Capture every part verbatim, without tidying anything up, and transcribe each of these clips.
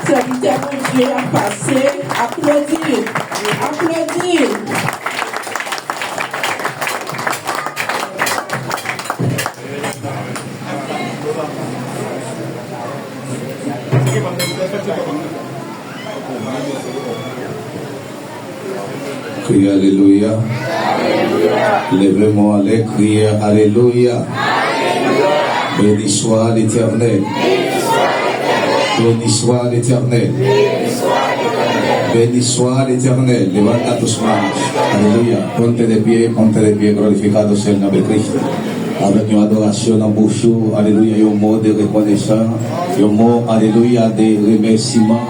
Sèvitè Bondye a pase, aplodi l, aplodi l. Kriye alelouya. Leve men w anlè, kriye alelouya. Béni soit l'Éternel. Béni soit l'Éternel. Béni soit l'Éternel. Levanta tus manos. Alelouya. Ponte de pie, ponte de pie, glorificado sea el nombre de Cristo. Avèk yon adorasyon nan bouch ou, alelouya, yon mo de rekonesan, yon mo, alelouya, de remèsiman.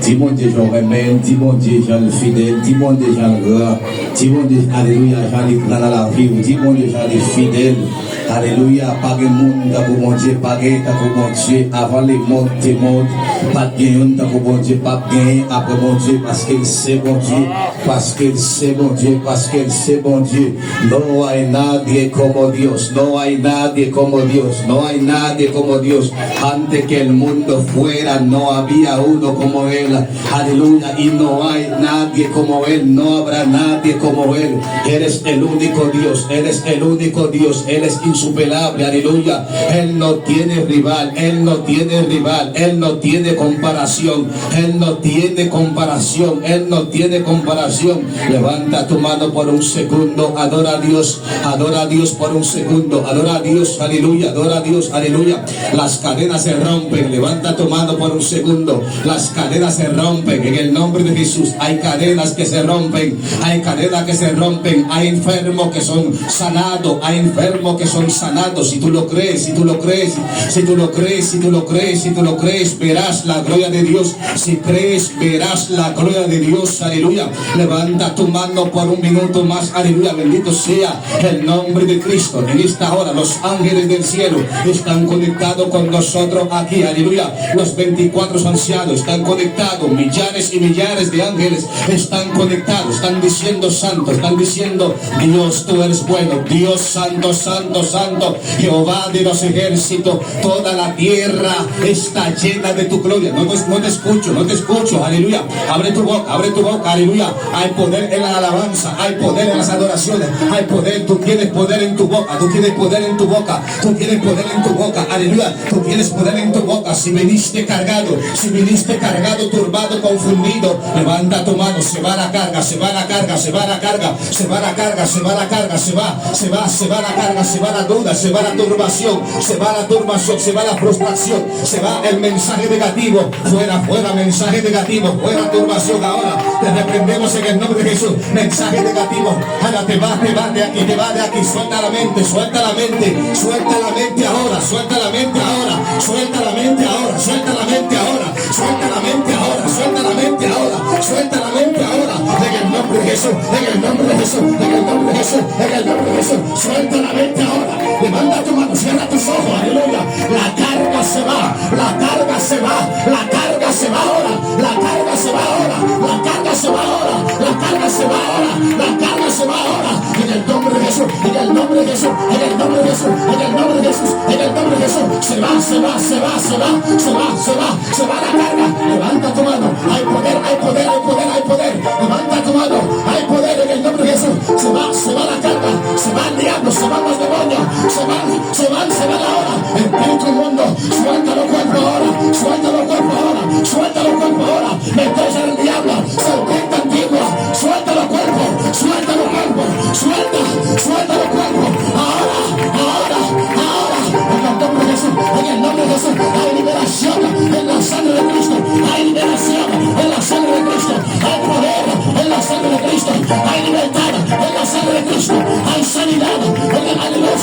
Di Bondye jan w renmen l, di Bondye jan l fidèl, di Bondye jan l gran, di Bondye, alelouya, jan li gran nan lavi w, di Bondye jan li fidèl. Alelouya, pa gen moun tankou Bondye, pa gen tankou Bondye. Avan lemonn te monn, pa t gen youn tankou Bondye, p ap genyen apre Bondye, paske l se Bondye, paske l se Bondye, paske l se Bondye. No hay nadie como Dios, no hay nadie como Dios, no hay nadie como Dios. Antes que el mundo fuera, no había uno como Él. Aleluya, y no hay nadie como Él, no habrá nadie como Él. Eres el único Dios, eres el único Dios, Él es insuperable, aleluya. Él no tiene rival, Él no tiene rival, Él no tiene comparación, Él no tiene comparación, Él no tiene comparación. Levanta tu mano por un segundo, adora a Dios, adora a Dios por un segundo, adora a Dios, aleluya, adora a Dios, aleluya. Las cadenas se rompen, levanta tu mano por un segundo. Las cadenas se rompen en el nombre de Jesús. Hay cadenas que se rompen. Hay cadenas que se rompen. Hay enfermos que son sanados. Hay enfermos que son sanados. Si tú lo crees, si tú lo crees, si tú lo crees, si tú lo crees, si tú lo crees, verás la gloria de Dios. Si crees, verás la gloria de Dios. Aleluya. Levanta tu mano por un minuto más. Aleluya. Bendito sea el nombre de Cristo. En esta hora, los ángeles del cielo están conectados con nosotros aquí. Aleluya. Los veinticuatro ancianos están conectados. Millares y millares de ángeles están conectados. Están diciendo: "Santo". Están diciendo: "Dios, tú eres bueno. Dios santo, santo, santo. Jehová de los ejércitos. Toda la tierra está llena de tu gloria". No, no, no te escucho, no te escucho. Aleluya. Abre tu boca, abre tu boca. Aleluya. Hay poder en la alabanza, hay poder en las adoraciones, hay poder. Tú tienes poder en tu boca, tú tienes poder en tu boca, tú tienes poder en tu boca. Aleluya. Tú tienes poder en tu boca. Si viniste cargado, si viniste cargado, turbado, confundido, levanta tu mano. Se va la carga, se va la carga, se va la carga, se va la carga, se va la carga, se va, se va, se va la carga, se va la duda, se va la turbación, se va la turbación, se va la frustración, se va el mensaje negativo. Fuera, fuera, mensaje negativo, fuera turbación ahora. Te reprendemos en el nombre de Jesús. Mensaje negativo. Ahora te va, te va de aquí, te va de aquí. Suelta la mente, suelta la mente, suelta la mente ahora, suelta la mente ahora, suelta la mente ahora, suelta la mente ahora, suelta la mente ahora, suelta la mente ahora, suelta la mente ahora. En el nombre de Jesús, en el nombre de Jesús, en el nombre de Jesús, en el nombre de Jesús. Suelta la mente ahora. Levanta tu mano, cierra tus ojos, aleluya. La carga se va, la carga se va, la carga se va ahora, la carga se va ahora, la carga se va ahora, la carga se va ahora, la carga se va ahora. En el nombre de Jesús, en el nombre de Jesús, en el nombre de Jesús, en el nombre de Jesús, en el nombre de Jesús. Se va, se va, se va, se va, se va, se va, se va la carga. Levanta tu mano. Hay poder, hay poder, hay poder, hay poder. Levanta tu mano. Hay poder en el nombre de Jesús. Se va, se va la carga. Se va el diablo, se van los demonios. Se van, se van, se van ahora. Espíritu inmundo, suelta los cuerpos ahora. Suelta los cuerpos ahora. Suelta los cuerpos ahora. Mensaje del diablo, serpiente antigua, suelta los cuerpos, suelta los cuerpos, suelta, suelta los cuerpos. Ahora, ahora, ahora, en el nombre de Jesús, en el nombre de Jesús, hay liberación en la sangre de Cristo, hay liberación en la sangre de Cristo, hay poder en la sangre de Cristo, hay libertad en la sangre de Cristo, hay sanidad en el, aleluya,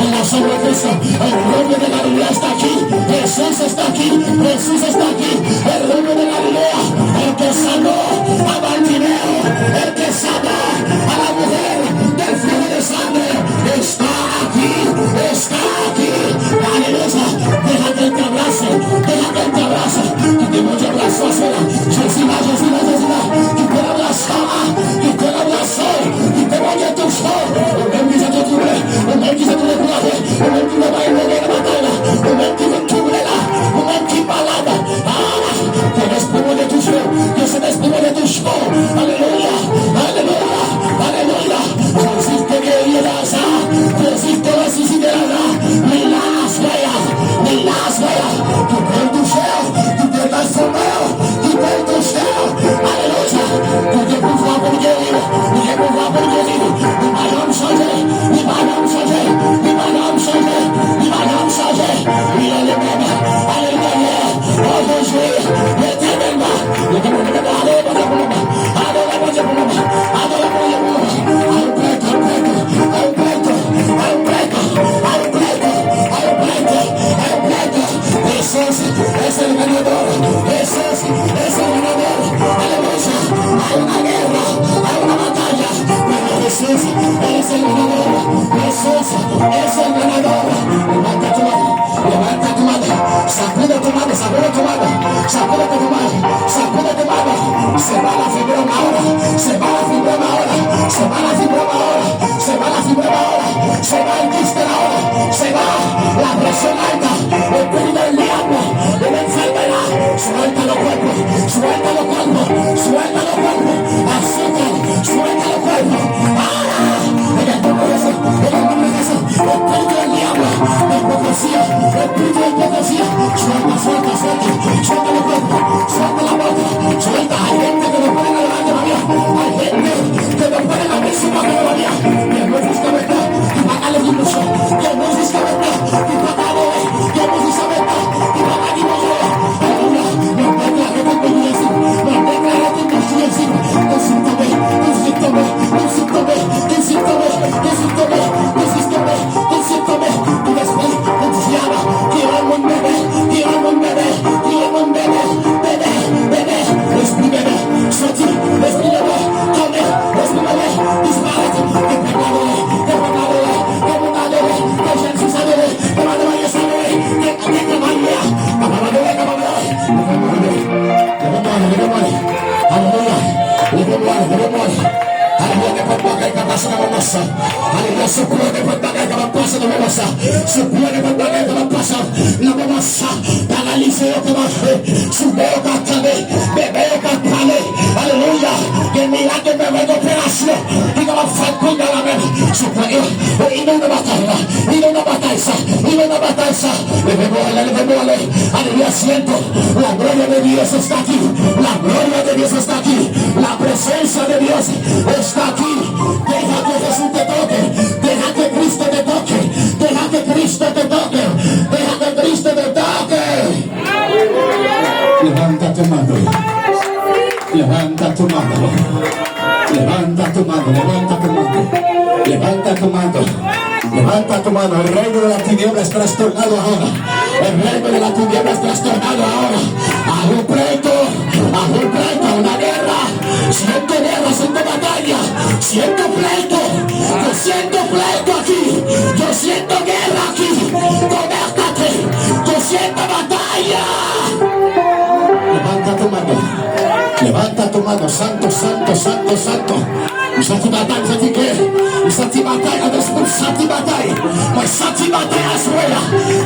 en la sangre de Cristo. El rubio de Galilea está aquí, Jesús está aquí, Jesús está aquí. El rubio de Galilea, el que sanó a Bartimeo, el que sanó a la mujer del flujo de sangre, está aquí, está aquí. Aleluya. Deja que él te abrace, deja que él te abrace. Que te voy a abrazar, Señor. Jezi la, Jezi la, Jezi la. Ki te abrace, ki te abrace, ki te voy a toucher. Ou menm ki santi w trouble, ou menm ki santi w dekouraje, ou menm ki nan bay move nan batay la, ou menm ki vin trouble la, ou menm ki malad. Ah, que eres Es el ganador, aleluya. Hay una guerra, hay una batalla para Jesús. Es el ganador, Jesús es el ganador. Levanta tu mano, levanta tu mano, sacude tu mano, sacude tu mano, sacude tu mano, sacude tu mano. Se va la fibroma ahora, se va la fibroma ahora, se va la fibroma ahora, se va la fibroma ahora, se va el quiste ahora, se va la presión alta, el espíritu del diablo, de la enfermedad. Suéltalo, cuerpo. Suéltalo, cuerpo. Suéltalo, cuerpo. Azúcar. Suéltalo, cuerpo. Ahora. En el nombre de Jesús. En el nombre de Jesús. Espíritu del diablo. De hipocresía. Espíritu de hipocresía. Suelta, suelta, suelta. Suéltalo, cuerpo. Suelta la boca. Suelta. Hay gente que no puede alabar todavía. Hay gente que no puede abrir su boca todavía. Que no es justo, ¿verdad? Y pagarle un mucho. Que no es justo, ¿verdad? Ki pa ka adore, ki pa ka adore, ki pa ka adore. Alelouya. Mwen deklare tout moun Jezi. Mwen deklare tout moun Jezi. Tout sik tonbe, tout sik tonbe, tout sik tonbe, tout sik tonbe, tout sik tonbe, tout sik tonbe, tout sik tonbe. Tout espri, tout dyab ki rann moun bebe, ki rann moun bebe, ki rann moun bebe, bebe, bebe, lespri bebe, soti, lespri bebe, tonbe, lespri bebe, disparèt, ke pèp la adore, ke pèp la adore, ke moun la adore, ke jèn fi sa adore. Leve mwen, leve mwen, leve mwen. Leve mwen, leve mwen. Alelouya. Leve mwen, leve mwen. Alelouya, nenpòt bagay ka pase nan moman sa. Alelouya, sekou yo, nenpòt bagay ka pase nan moman sa. Sekou yo, nenpòt bagay ka pase nan moman sa. Paralize yo ka mache. Soud yo ka tande. Bebe yo ka pale. Alelouya. Gen mirak, gen mèvèy, gen operasyon ki kapab fèt kounye a la menm. Sekou yo. Inonde batay la. Inonde batay sa. Inonde batay sa. Leve mwen ale, leve mwen ale. Aleluya, siento. La gloria de Dios está aquí. La gloria de Dios está aquí. La presencia de Dios está aquí. Deja que Jesús te toque. Deja que Cristo te toque. Deja que Cristo te toque. Deja que Cristo te toque. Levanta tu mano. Levanta tu mano. Levanta tu mano, levanta tu mano. Levanta tu mano. Levanta tu mano. El reino de las tinieblas es trastornado ahora. El reino de las tinieblas es trastornado ahora. Hay un pleito, hay un pleito, una guerra. Siento guerra, siento batalla, siento pleito. Yo siento pleito aquí. Yo siento guerra aquí. Conéctate. Yo siento batalla. Levanta tu mano. Levanta tu mano. Santo, santo, santo, santo. M santi batay, m santi gè. M santi batay, ann espri, m santi batay. Mwen santi batay aswè a.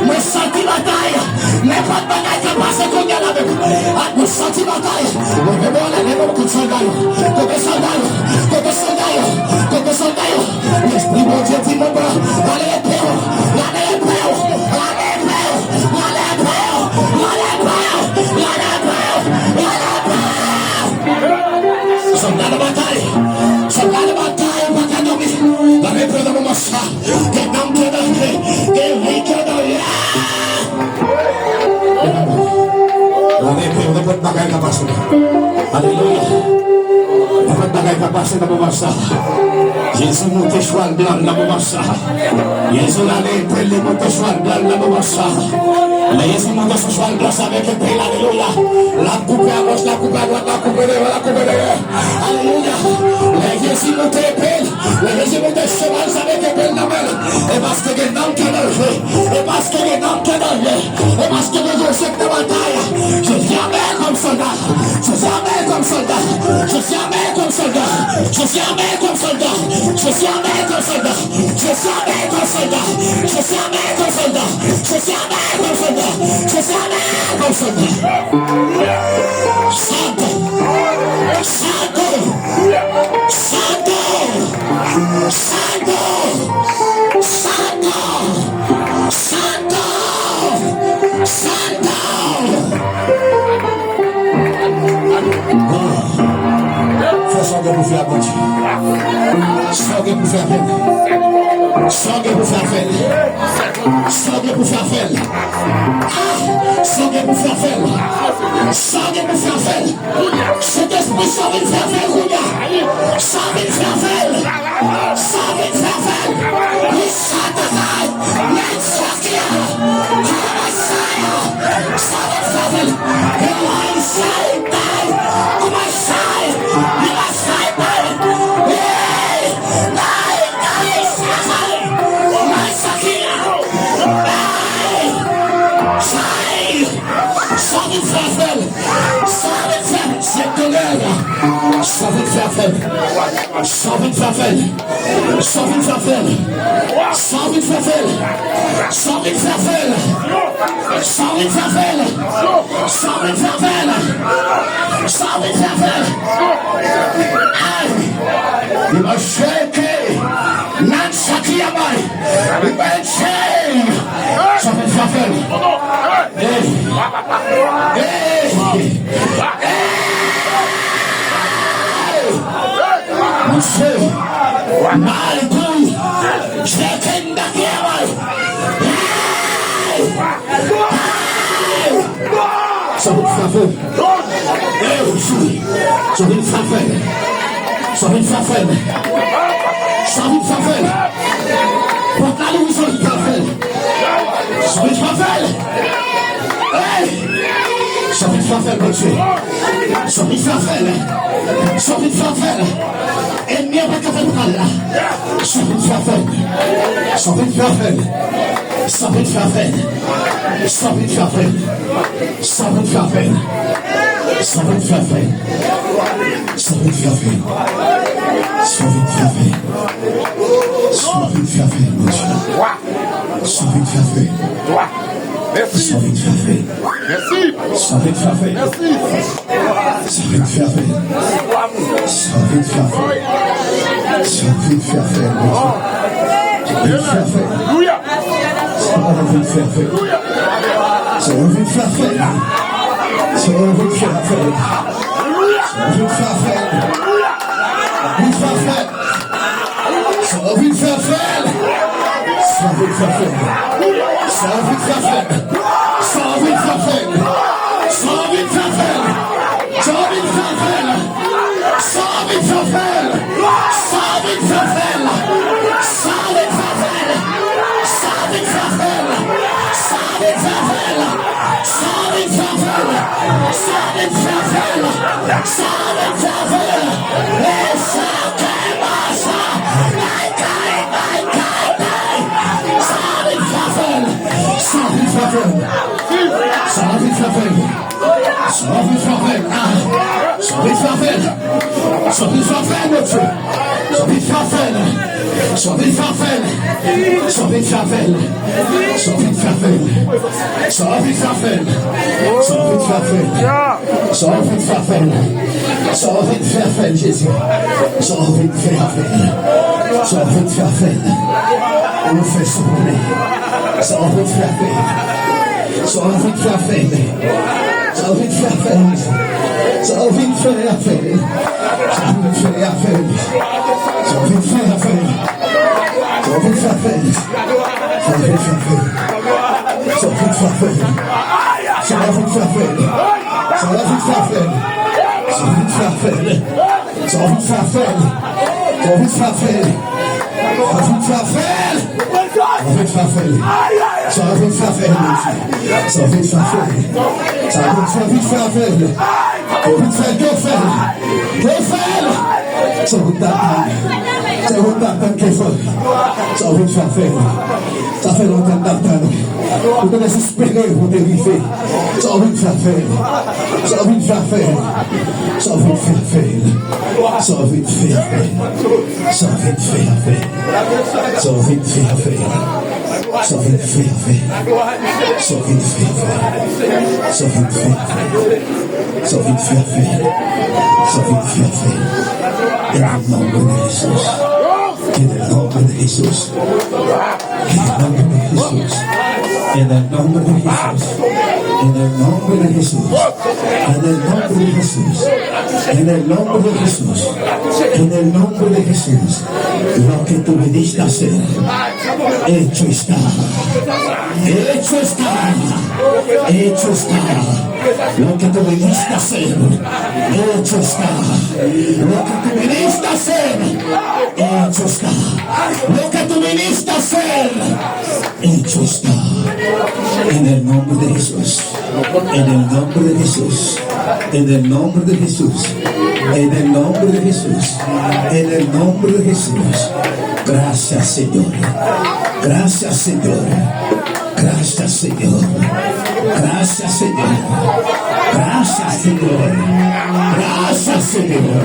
Mwen santi batay. Nenpòt bagay ka pase kounye a la menm. A, mwen santi batay. Leve mwen ale, leve mwen kote sòlda yo. Kote sòlda yo. Kote sòlda yo. Kote sòlda yo. Lespri Bondye di mwen, ale epe w. Ale epe w. Ale epe w. Ale epe w. Ale epe w. Sòlda nan batay. Sòlda nan batay, pa ka dòmi. Lave pè nan moman sa. Get down to the, get down to the, yeah. Lave pè, nenpòt bagay ka pase. Alelouya. Nenpòt bagay ka pase nan moman sa. Jezi monte chwal blan nan moman sa. Jezi ale epe l, li monte chwal blan nan moman sa. Lè Jezi monte sou chwal blan sa avèk epe l, alelouya. L ap koupe agòch, l ap koupe adwat, l ap koupe deyò, l ap koupe dèyè. Alelouya. Lè Jezi monte epe l, lè Jezi monte cheval sa avèk epe l nan men l, e paske gen nanm k ap leve, e paske gen nanm k ap leve, e paske gen Joseph nan batay. Jezi a meilleur comme soldat. Jezi a meilleur comme soldat. Jezi a meilleur comme soldat. Jezi a meilleur comme soldat. Jezi a meilleur comme soldat. Jezi a meilleur comme soldat. Jezi a meilleur comme soldat. Jezi a meilleur comme soldat. Jezi a meilleur comme soldat. Santo. Santo. Santo. Santo. Santo. Santo. Santo. Fè sa w gen pou fè a Bondye. Sa w gen pou fè avè l. Sa w gen pou fè avè l. Sa w gen pou fè avè l. Ah! Sa w gen pou fè avè l. Sa w gen pou fè avè l. Sentespri, sa w vin fè avè l kounye a. Sa w vin fè avè l. Sa w vin fè avè l. Li sa ta kay. Nèt sa ki a. Kaba sa yo. Sa w vin fè avè l. E la sa yo. Sa w vin fè, fè l. Sa w vin fè, fè l. Sa w vin fè, fè l. Sa w vin fè, fè l. Sa w vin fè, fè l. Sa w vin fè, fè l. Sa w vin fè, fè l. Sa w vin fè, fè l. Ay! Li va cheke. Nan sa ki a bay. Li va cheke. Sa w vin fè, fè l. Ey! Ey! Ey! Misye, mal tou, cheke n dakye a bay. Ey! Ey! Sa w vin fè, fè l. Ey, Jezi. Sa w vin fè, fè l. Sa w vin fè, fè l. Sa w vin fè, fè l. Pòt la louvri, sa w vin fè, fè l. Sa w vin fè, fè l. Ey! Sa w vin fè, fè l, Bondye. Sa w vin fè, fè l. Sa w vin fè, fè l. Ènmi an pa ka fè l pral la. Sa w vin fè, fè l. Sa w vin fè, fè l. Sa w vin fè, fè l. Sa w vin fè, fè l. Sa w vin fè, fè l. Sa w vin fè, fè l. Sa w vin fè, fè l. Sa w vin fè, fè l. Sa w vin fè, fè l, Bondye. Sa w vin fè, fè l. Sa w vin fè, fè l. Sa w vin fè, fè l. Sa w vin fè, fè l. Sa w vin fè, fè l. Sa w vin fè, fè l. Sa w vin fè, fè l, Bondye. Sa w vin fè, fè l. Sa w vin fè, fè l. Sa w vin fè, fè l. Sa w vin fè, fè l. Sa w vin fè, fè l. Vin fè, fè l. Sa w vin fè, fè l. Sa w vin fè, fè l. Sa w vin fè, fè l. Sa w vin fè, fè l. Sa w vin fè, fè l. Sa w vin fè, fè l. Sa w vin fè, fè l. Sa w vin fè, fè l. Sa w vin fè, fè l. Sa w vin fè, fè l. Sa w vin fè, fè l. Sa w vin fè, fè l. Sa w vin fè, fè l. Sa w vin fè, fè l. E sa ke masa. Kay, kay, kay, kay, kay. Sa w vin fè, fè l. Sa w vin fè, fè l. Sa w vin fè, fè l. Sa w vin fè, fè l. Ah. Sa w vin fè, fè l. Sa w vin fè, fè l, Bondye. Sa w vin fè, fè l. Sa w vin fè, fè l. Sa w vin fè, fè l. Sa w vin fè, fè l. Sa w vin fè, fè l. Sa w vin fè, fè l. Sa w vin fè, fè l. Sa w vin fè, fè l, Jezi. Sa w vin fè, fè l. Sa w vin fè, fè l. Ou fè, souple. Sa w vin fè, fè l. Sa w vin fè, fè l. Sa w vin fè, fè l. Sa w vin fè, fè l. Sa w vin fè, fè l. Sa w vin fè, fè l. Sa w vin fè, fè l. Sa w vin fè, fè l. Sa w vin fè, fè l. Sa w vin fè, fè l. Sa w vin fè, fè l. Sa w vin fè, fè l. Sa w vin fè, fè l. Sa w vin fè, fè l. Sa w vin fè, fè l. Sa w vin fè, fè l. Sa w vin fè, fè l, Bondye. Sa w vin fè, fè l. Sa w vin fè, vin fè, fè l. Ou vin fè, yo fè l. Yo fè l. Sa w vin tann. Sa w vin tann ke fè l. Sa w vin fè, fè l. Sa fè lontan n ap tann ou. Ou te dezespere, ou te rive. Sa w vin fè, fè l. Sa w vin fè, fè l. Sa w vin fè, fè l. Sa w vin fè, fè l. Sa w vin fè, fè l. Sa w vin fè, fè l. Sa w vin fè, fè l. Sa w vin fè, fè l. Sa w vin fè, fè l. Sa w vin fè, fè l. Sa w vin fè, fè l. En el nombre de Jesús. En el nombre de Jesús. En el nombre de Jesús. En el nombre de Jesús. En el nombre de Jesús. En el nombre de Jesús. En el nombre de Jesús. En el nombre de Jesús. Lo que tú viniste a hacer, hecho está. Hecho está. Hecho está. Lo que tú viniste a hacer, hecho está. Lo que tú viniste a hacer, hecho está. Lo que tú viniste a hacer, hecho está. En el nombre de Jesús. En el nombre de Jesús. En el nombre de Jesús. En el nombre de Jesús. En el nombre de Jesús. Gracias, Señor. Gracias, Señor. Gracias, Señor. Gracias, Señor. Gracias, Señor. Gracias, Señor.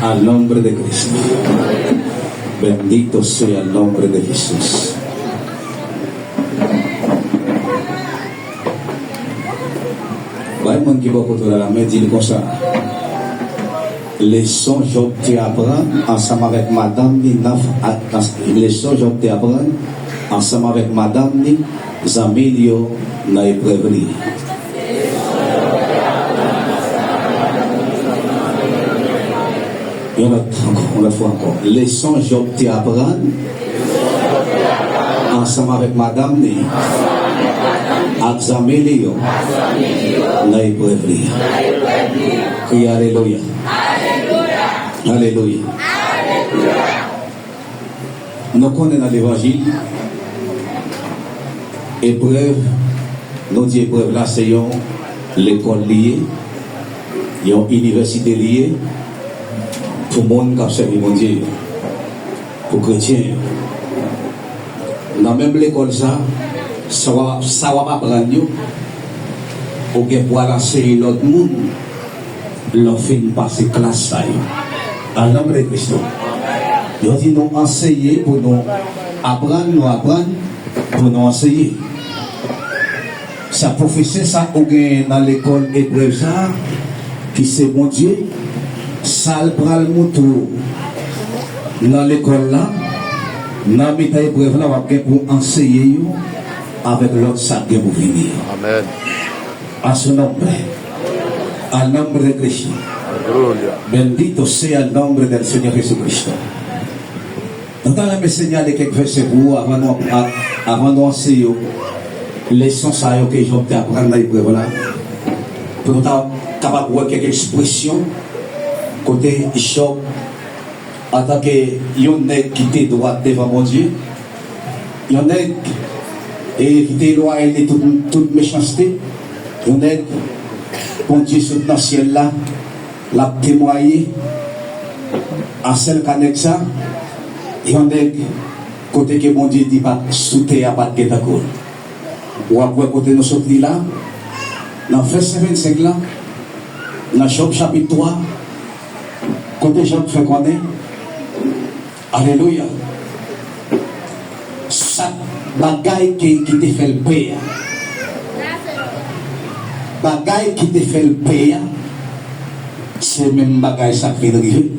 Al nombre de Cristo. Bendito sea el nombre de Jesús. Bay moun ki bò kote w la lamen, di l konsa. Leson Jòb te aprann ansanm avèk madanm li nan, a, nan, leson Jòb te aprann ansanm avèk madanm li, zanmi l yo nan eprèv li. Yon lòt ankò, yon lòt fwa ankò. Leson Jòb te aprann ansanm avèk madanm li ak zanmi li yo nan eprèv li. Kriye alelouya. Alelouya. Nou konnen nan levanjil, eprèv, nou di eprèv la se yon lekòl li ye, yon inivèsite li ye, pou moun k ap sèvi Bondye yo, pou kretyen yo. Nan menm lekòl sa, sa w ap, sa w ap aprann yo, ou gen pou al anseye lòt moun lè w fin pase klas sa yo. Al nan non de Kristo. Yo di nou anseye pou nou aprann, nou aprann pou nou anseye. Sa pwofesè sa ou genyen nan lekòl eprèv sa a, ki se Bondye, sa l pral montre w nan lekòl la, nan mitan eprèv la, w ap gen pou anseye yo avèk lòt sa k gen pou vini yo. Amèn. A su nombre. Al nombre de Cristo. Alelouya. Bendito sea el nombre del Señor Jesucristo. Nou ta renmen Senyè a li kèk vèsè pou ou avan nou, a, avan nou anseye yo leson sa yo ke Jòb te aprann nan eprèv la. Pou nou ta kapab wè kèk ekspresyon kote Jòb, antanke yon nèg ki te dwat devan Bondye, yon nèg, e, ki te elwaye de tout, tout mechanste, yon nèg Bondye sot nan syèl la, l ap temwaye a sèl ka nèg sa, yon nèg kote ke Bondye di pa t sou tè a pa t gen tankou l. W ap wè kote nou sot li la, nan vèsè vennsenk la, nan Jòb chapit twa, kote Jòb fè konnen, alelouya, sa bagay ke, ki te fè l pè a, bagay ki te fè l pè a, se menm bagay sa k vin rive l.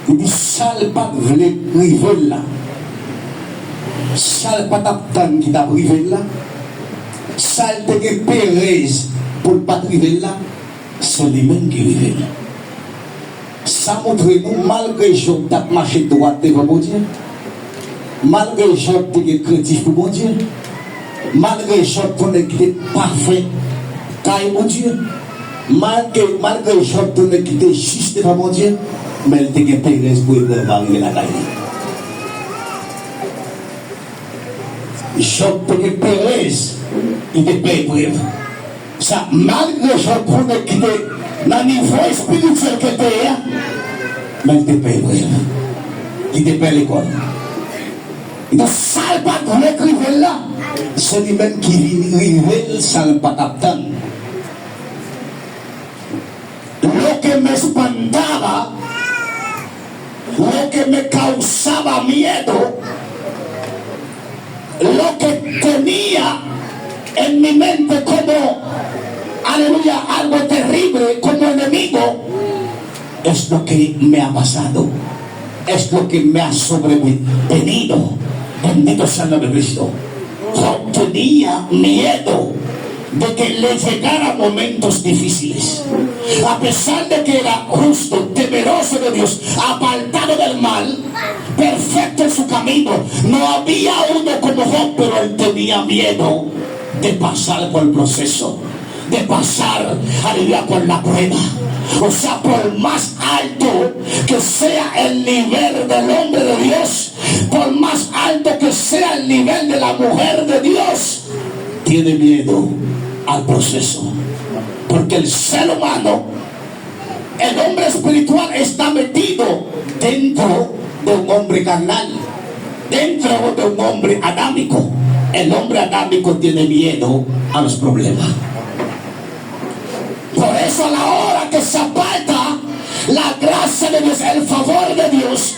Li di sa l pa t vle rive l la, sa l pa t ap tann ki t ap rive l la, sa l te gen perèz pou l pa t rive l la, se li menm ki rive l. Sa montre nou, malgre Jòb t ap mache dwat devan Bondye, malgre Jòb te gen krentif pou Bondye, malgre Jòb te yon nèg ki te pafè kay Bondye, malgre, malgre Jòb te yon nèg ki te jis devan Bondye, men l te gen perèz pou eprèv la rive lakay li. Jòb te gen perèz, li te pè eprèv. Sa, malgre Jòb te yon nèg ki te nan nivo espirityèl ke l te ye a, men l te pè eprèv. Li te pè lekòl. Li di sa l pa t vle k rive l la, se li menm ki vin rive l sa l pa t ap tann. Lo que me espantaba, lo que me causaba miedo, lo que tenía en mi mente como, aleluya, algo terrible, como enemigo, es lo que me ha pasado. Es lo que me ha sobrevenido. Bendito sea el nombre de Cristo. Job tenía miedo de que le llegara momentos difíciles. A pesar de que era justo, temeroso de Dios, apartado del mal, perfecto en su camino, no había uno como Job, pero él tenía miedo de pasar por el proceso, de pasar, aleluya, por la prueba. O sea, por más alto que sea el nivel del hombre de Dios, por más alto que sea el nivel de la mujer de Dios, tiene miedo al proceso. Porque el ser humano, el hombre espiritual está metido dentro de un hombre carnal, dentro de un hombre adámico. El hombre adámico tiene miedo a los problemas. Por eso a la hora que se aparta La gracia de Dios, el favor de Dios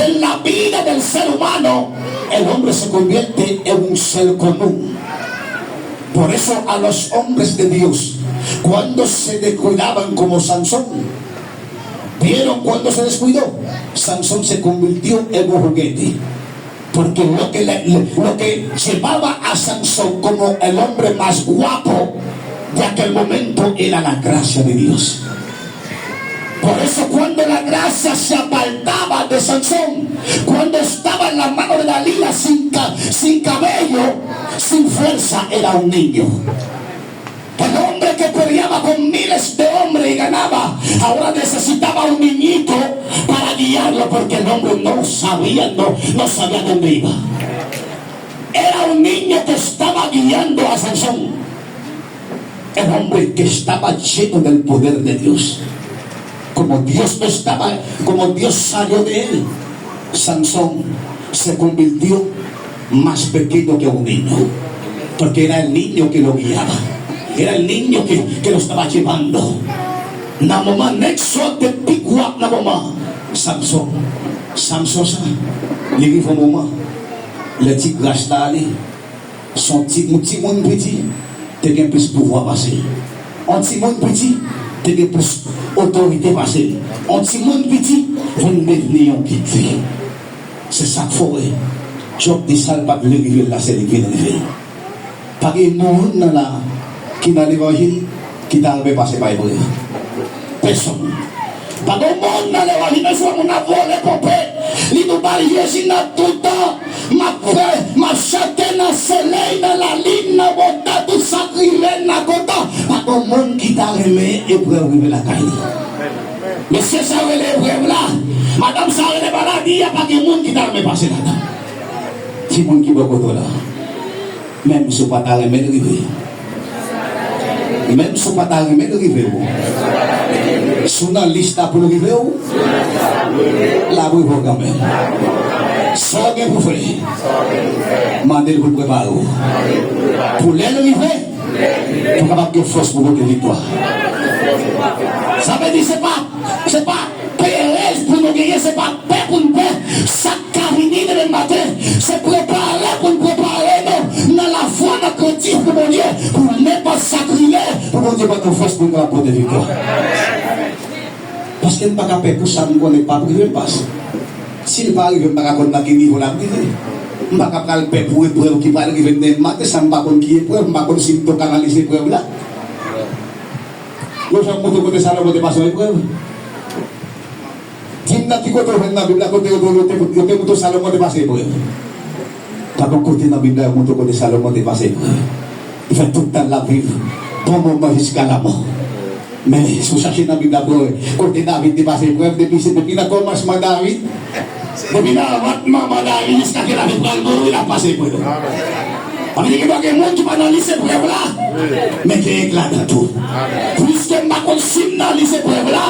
en la vida del ser humano, el hombre se convierte en un ser común. Por eso a los hombres de Dios, cuando se descuidaban como Sansón, vieron cuando se descuidó, Sansón se convirtió en un juguete. Porque lo que, le- lo que llevaba a Sansón como el hombre más guapo de aquel momento era la gracia de Dios. Por eso cuando la gracia se apartaba de Sansón, cuando estaba en la mano de Dalila sin, ca- sin cabello, sin fuerza, era un niño. El hombre que peleaba con miles de hombres y ganaba, ahora necesitaba un niñito para guiarlo porque el hombre no sabía, no, no sabía dónde iba. Era un niño que estaba guiando a Sansón. El hombre que estaba lleno del poder de Dios. Como Dios estaba, como Dios salió de él, Sansón se convirtió más pequeño que un niño, porque era el niño que lo guiaba, era el niño que, que lo estaba llevando. Nan moman nèg sòt te pi gwap nan moman Samson. Samson sa, li rive yon moman, lè ti gras la ale, se yon ti, yon timoun piti te gen plis pouvwa pase l. Yon timoun piti te gen plis otorite pase l. Yon timoun piti vin devni yon gid vi. Se sa k fè w wè Jòb di sa l pa t vle rive l la, se li k vin rive l. Pa gen moun nan la ki nan levanjil ki ta renmen pase pa eprèv. Pèsonn. Pa gen moun nan levanjil nan jwe moun ap vole konpe. Li nou ba l Jezi nan toutan. M ap fè, m ap chante nan solèy, nan lalin, nan bontan, tout sa k rive n nan kontan. Pa gen moun ki ta renmen eprèv rive lakay li. Mesye sa rele eprèv la, madanm sa rele maladi a, pa gen moun ki ta renmen pase ladan. Timoun ki bò kote w la, menm si w pa ta renmen l rive, menm si w pa ta renmen l rive w, si w nan lis la pou l rive w, l ap rive w kanmenm. Sa w gen pou fè, mande l pou l prepare w pou lè l rive, pou w kapab gen fòs pou pote viktwa. Sa vle di se pa, se pa perèz pou nou genyen, se pa pè pou n pè sa k ka vini demen maten. Se prepare pou n prepare nou nan lafwa, nan krentif pou Bondye, pou nenpòt sa k rive, pou Bondye ban nou fòs pou n kapab pote viktwa. Paske m pa ka pè pou sa m konnen k p ap rive m pase. Si l pa rive, m pa ka konn nan ki nivo l ap rive. M pa ka pral pè pou eprèv ki pral rive demen maten san m pa konn ki eprèv, m pa konn si m tou ka nan lis eprèv la. Yo janm montre kote Salomon te pase yon eprèv? Di m nan ki kote w jwenn nan Bib la, kote yo, yo, yo te, yo te montre Salomon te pase eprèv. Pa gen kote nan Bib la yo montre kote Salomon te pase eprèv. Li fè tout tan l ap viv bon moman jiska lanmò. Men, si w chache nan Bib la pou w wè kote David te pase eprèv, depi se, depi nan kòmansman David, depi nan vant manman David jiskaske David pral mouri, l ap pase eprèv. Sa vle di gen dwa gen moun ki pa nan lis eprèv la, men gen èg ladan tou. Piske m pa konn si m nan lis eprèv la,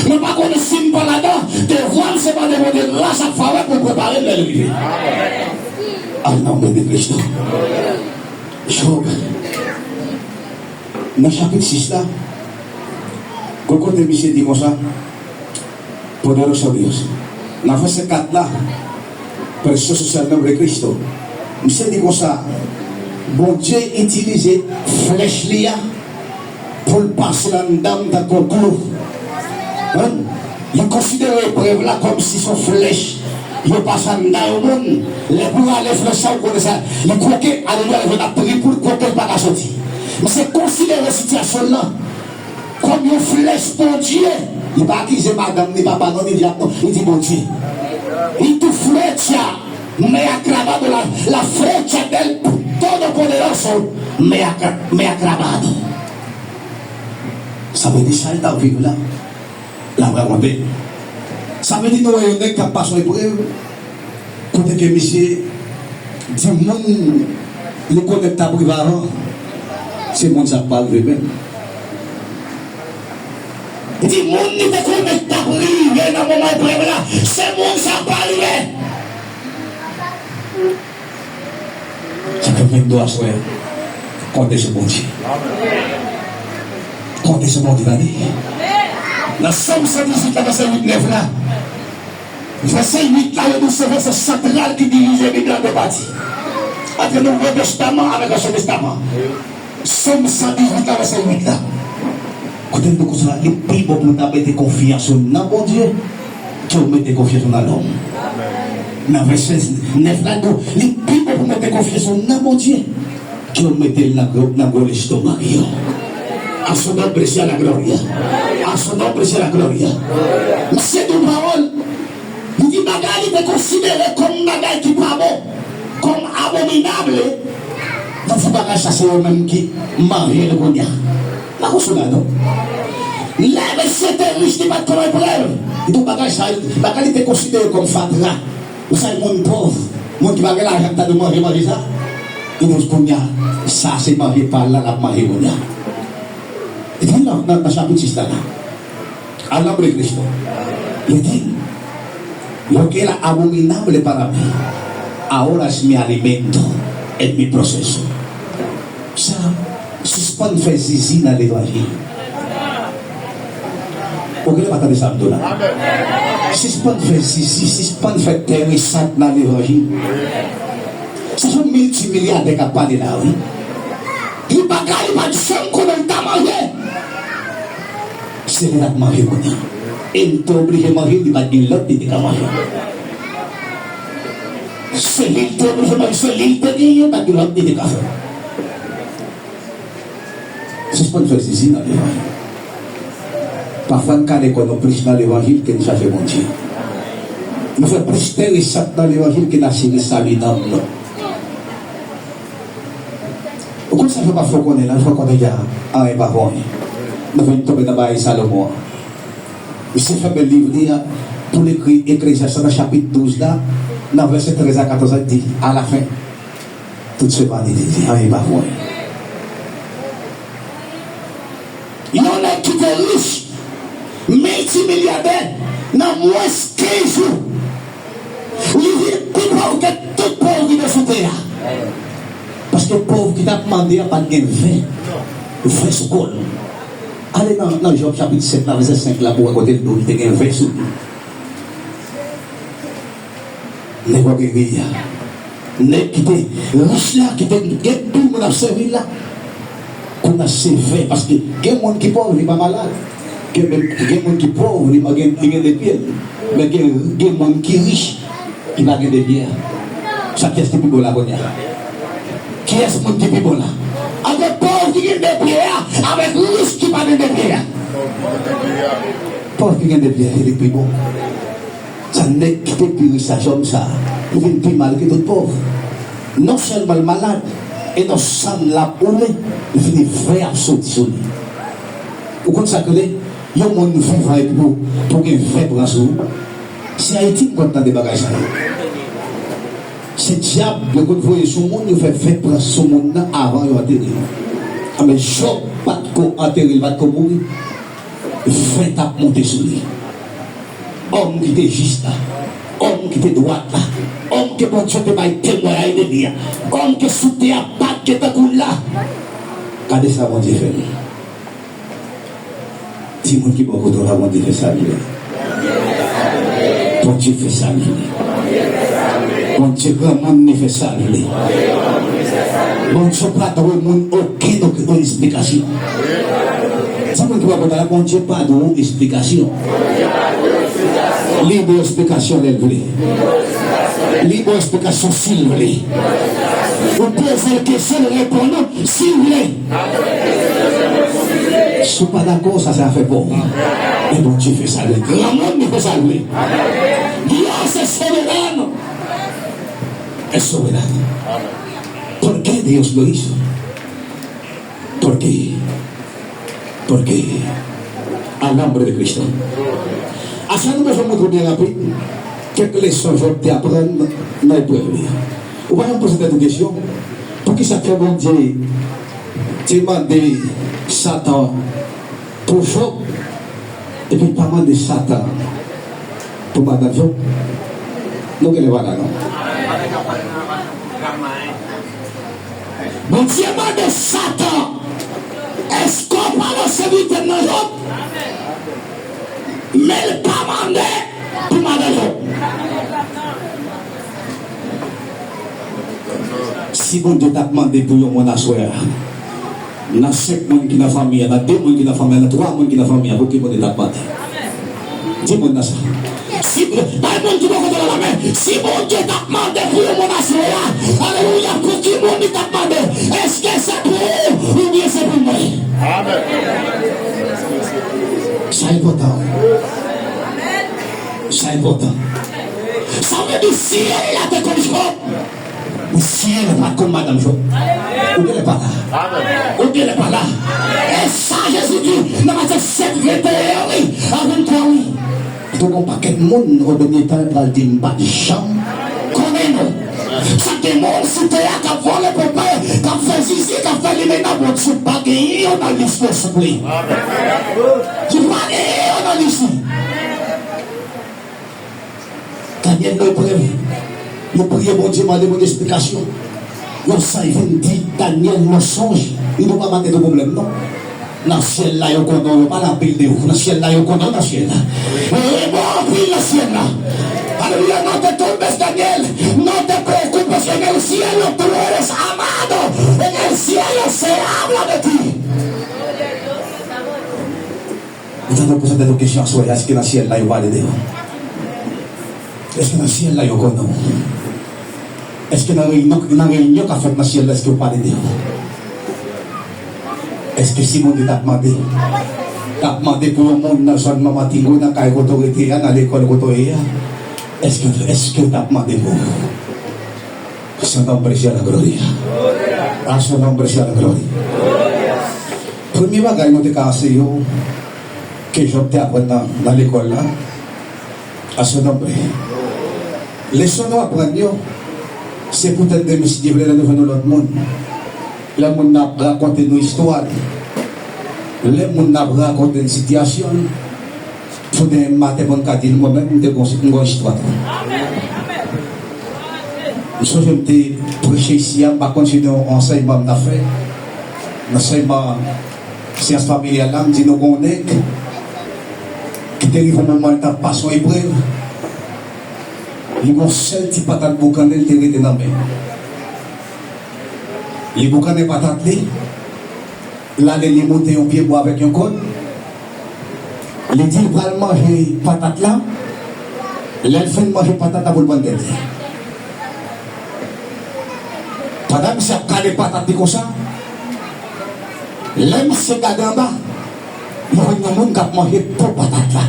mwen pa konn si m pa ladan, devwa m se mande Bondye gras ak favè pou l prepare m lè l rive. Al nan non de Kristo. Jòb, nan chapit sis la, gon kote misye di konsa, Poderoso Dios. Nan vèsè kat la, Precioso sea el nombre de Cristo. Misye di konsa, Bondye itilize flèch li a pou l pase anndan m tankou klou. Hein? Li konsidere eprèv la kòmsi se yon flèch yo pase anndan yon moun. Lè pou rale flèch sa, ou konnen sa, li kwoke, alelouya, li jwenn ap pri pou l kwoke, l pa ka soti. Misye konsidere sitiyasyon l lan kòm yon flèch Bondye. Li pa akize madanm ni papa non, ni dyab non, li di Bondye. Y tu flecha me ha clavado, la, la flecha del Todopoderoso me ha, me ha clavado. Sa vle di sa l t ap viv la, l ap rakonte. Sa vle di nou wè yon nèg k ap pase yon eprèv, kote ke misye di moun li konnen k t ap rive avan, se moun sa k pa rive menm. Di moun li te konnen k t ap rive nan moman eprèv la, se moun sa pa rive. Sa fè m vin di w aswè a, konte sou Bondye. Konte sou Bondye, tande. Nan Sòm san dizuit la, vèsè uit, nèf la, vèsè uit la, yo di se vèsè santral ki divize Bib la an de pati. Ant Nouvo Testaman avèk Ansyen Testaman. Sòm san dizuit la, vèsè uit la. Kote l di konsa, li pi bon pou w ta mete konfyans ou nan Bondye ke w mete konfyans ou nan lòm. Nan vèsè nèf la, li di, li pi bon pou w mete konfyans ou nan Bondye ke w mete l nan gwo, nan gwo lestomak yo. À son nom brille la gloria. À son nom brille la gloria. Misye di yon pawòl. Li di bagay li te konsidere kòm bagay ki pa bon, kòm abominab, li di bagay sa se yo menm ki manje l kounye a. Pa konn sou la non. Lè mesye te rich, li pa t konn eprèv. Li di bagay sa, bagay li te konsidere kòm fatra. Ou sa moun pòv, moun ki pa gen lajan ki ta dwe manje manje sa. Li di kounye a, sa se manje pa l la l ap manje kounye a. Li di nan, nan, nan chapit sis la la. Al nan Bib Kristo. Li di, lo que era abominable para mí, ahora es mi alimento en mi proceso. Sa, sispann fè zizi nan levanjil. Ou genlè pa tande sa m di w la. Sispann fè zizi, sispann fè tèresant nan levanjil. Se yon miltimilyadè k ap pale la, wi. Li pa ka, li pa t janm konnen l ta manje. Se li l ap manje kounye a. E li te oblije manje, li pa t gen lòt li te ka manje. Se li l te oblije manje, se li l te genyen, pa t gen lòt li te ka fè. Sispann fè zizi nan levanjil. Pafwa n kale kò nou plis nan levanjil ke n chache Bondye. Nou fè plis tèresant nan levanjil ke n asire sali nanm nou. Ou konn sa fè pafwa w konnen la, fwa w konnen ya, anyen pa bon. Nou vin tonbe nan bagay Salomon an. Misye fèmen liv li a pou l ekri Eklezyas la nan chapit douz la, nan vèsè trèz a katòz la, li di, à la fin, tout se vanité, li di, anyen pa bon. Yon nèg ki te rich, miltimilyadè, nan mwens kenz jou, li vin pi pòv ke tout pòv ki te sou tè a. Paske pòv ki t ap mande a pa t gen ven, ven sou kò l. Ale nan, nan Jòb chapit sèt la, vèsè senk la, pou w wè kote l di w li te gen ven sou li. Nèg w ap rele a. Nèg ki te rich la, ki te gen anpil moun ap sèvi l la. Kounye a se ven, paske gen moun ki pòv, li pa malad. Gen, gen moun ki pòv, li pa gen, li gen de pye l. Men gen, gen moun ki rich, li pa gen de pye a. Sa kiyès ki pi bon la kounye a? Kiyès moun ki pi bon la? Ant pòv ki gen de pye a, avèk rich ki pa gen de pye a. Pòv ki gen de pye a, se li ki pi bon. Sa nèg ki te pi rich sa, jòm sa, li vin pi mal ke tout pòv. Non sèlman l malad, e nan san l ap woule, li fini ven ap soti sou li. Ou konn sa k rele yon moun vivan epi pou, pou gen ven pran sou ou? Se Ayiti m konn tande bagay sa yo. Se dyab yo konn voye sou moun, yo fè ven pran sou moun nan avan yo antere l. Anben, Jòb pa t ko antere l, pa t ko mouri. Ven t ap monte sou li. Òm ki te jis la, òm ki te dwat la, òm ke Bondye te bay temwayaj de li a, òm ke sou tè a pa t gen tankou l la. Gade sa Bondye fè li. Di moun ki bò kote w la, Bondye fè sa l vle. Bondye fè sa l vle. Bondye granmoun, li fè sa l vle. Bondye pa dwe moun okenn, okenn esplikasyon. Di moun ki bò kote w la, Bondye pa dwe w esplikasyon. Li ba w esplikasyon lè l vle. Li ba w esplikasyon si l vle. Ou poze l kesyon, l reponn ou si l vle. Si w pa dakò, sa se afè pa w. Men Bondye fè sa l vle. Granmoun, li fè sa l vle. Dios es soberano. Es soberano. ¿Por qué Dios lo hizo? ¿Por qué? Porque al nombre de Cristo. Asa nou bezwen montre byen rapid kèk leson Jòb te aprann nan eprèv li a. Ou pa janm poze tèt ou kesyon, poukisa k fè Bondye te mande Satan pou Jòb, epi l pa mande Satan pou madanm Jòb? Nou genlè pa la non. Bondye mande Satan, èske w pral sèvi tèt nan Jòb? Men l pa mande pou madanm yo. Si Bondye t ap mande pou yon moun aswè a, nan senk moun ki nan fanmi an, nan de moun ki nan fanmi an, nan twa moun ki nan fanmi an, pou ki moun li t ap mande? Di moun nan sa. Si, bay moun ki bò kote w la lamen, si Bondye t ap mande pou yon moun aswè a, alelouya, pou ki moun li t ap mande? Èske se pou ou oubyen se pou mwen? Amèn. Sa enpòtan. Sa enpòtan. Sa vle di, si Eli a te konn Job, men si Eli pa t konn madanm Job, ou genlè pa la. Ou genlè pa la. E sa Jezi di nan Matye sèt, venteyen, wi, a venntwa, wi. Tou gon pakèt moun o dènye tan pral di, "M pa t janm konnen nou." Sa gen moun sou tè a k ap vòlè pèp la, k ap fè zizi, k ap fè limena, Bondye pa gen yon nan lis li, souple. Li pa gen yon nan lis li. Danyèl nan eprèv. Yo priye Bondye, mande Bondye esplikasyon. Yon sanj vin di Danyèl nan sonj, li di, "Ou pa mande de pwoblèm, non." Nan syèl la, yo konnen w, yo pale anpil de ou. Nan syèl la, yo konnen w nan syèl la. Yo renmen w anpil nan syèl la. Alelouya, non te tonbe sou Danyèl, non te preokupe, paske en el cielo tú eres amado, en el cielo se habla de ti. Ou tande poze tèt ou kesyon aswè a, èske nan syèl la yo pale de ou? Èske nan syèl la yo konnen w? Èske nan reyinyon, nan reyinyon k ap fèt nan syèl la, èske yo pale de ou? Èske si Bondye t ap mande, t ap mande pou yon moun nan zòn Manman Tingo, nan kay kote w rete a, nan lekòl kote w ye a, èske, èske yo t ap mande pou ou? A su nombre sea la gloria. A su nombre sea la gloria. Premye bagay nou te ka anseye w, ke Jòb te aprann nan, nan lekòl la, a su nombre. Leson nou aprann yo, se poutèt demen, si Dye vle, lè nou jwenn yon lòt moun. Lè moun nan ap rakonte nou istwa li, lè moun nan ap rakonte n sitiyasyon l, pou demen maten pou n ka di l, mwen menm, m te gon, m gon istwa tou. M sonje m te preche isi a, m pa konn si se yon ansèyman m t ap fè. Nan ansèyman syans familyal la, m di nou gon nèg ki te rive yon moman l t ap pase yon eprèv. Li gon sèl ti patat boukannen li te rete nan men. Li boukannen patat li, l ale li moute yon pyebwa avèk yon kòd. Li di l pral manje patat la. Lè l fin manje patat la pou l pran tèt li. Pandan misye ap kale patat li konsa, lè misye gade anba, li jwenn yon moun k ap manje po patat la.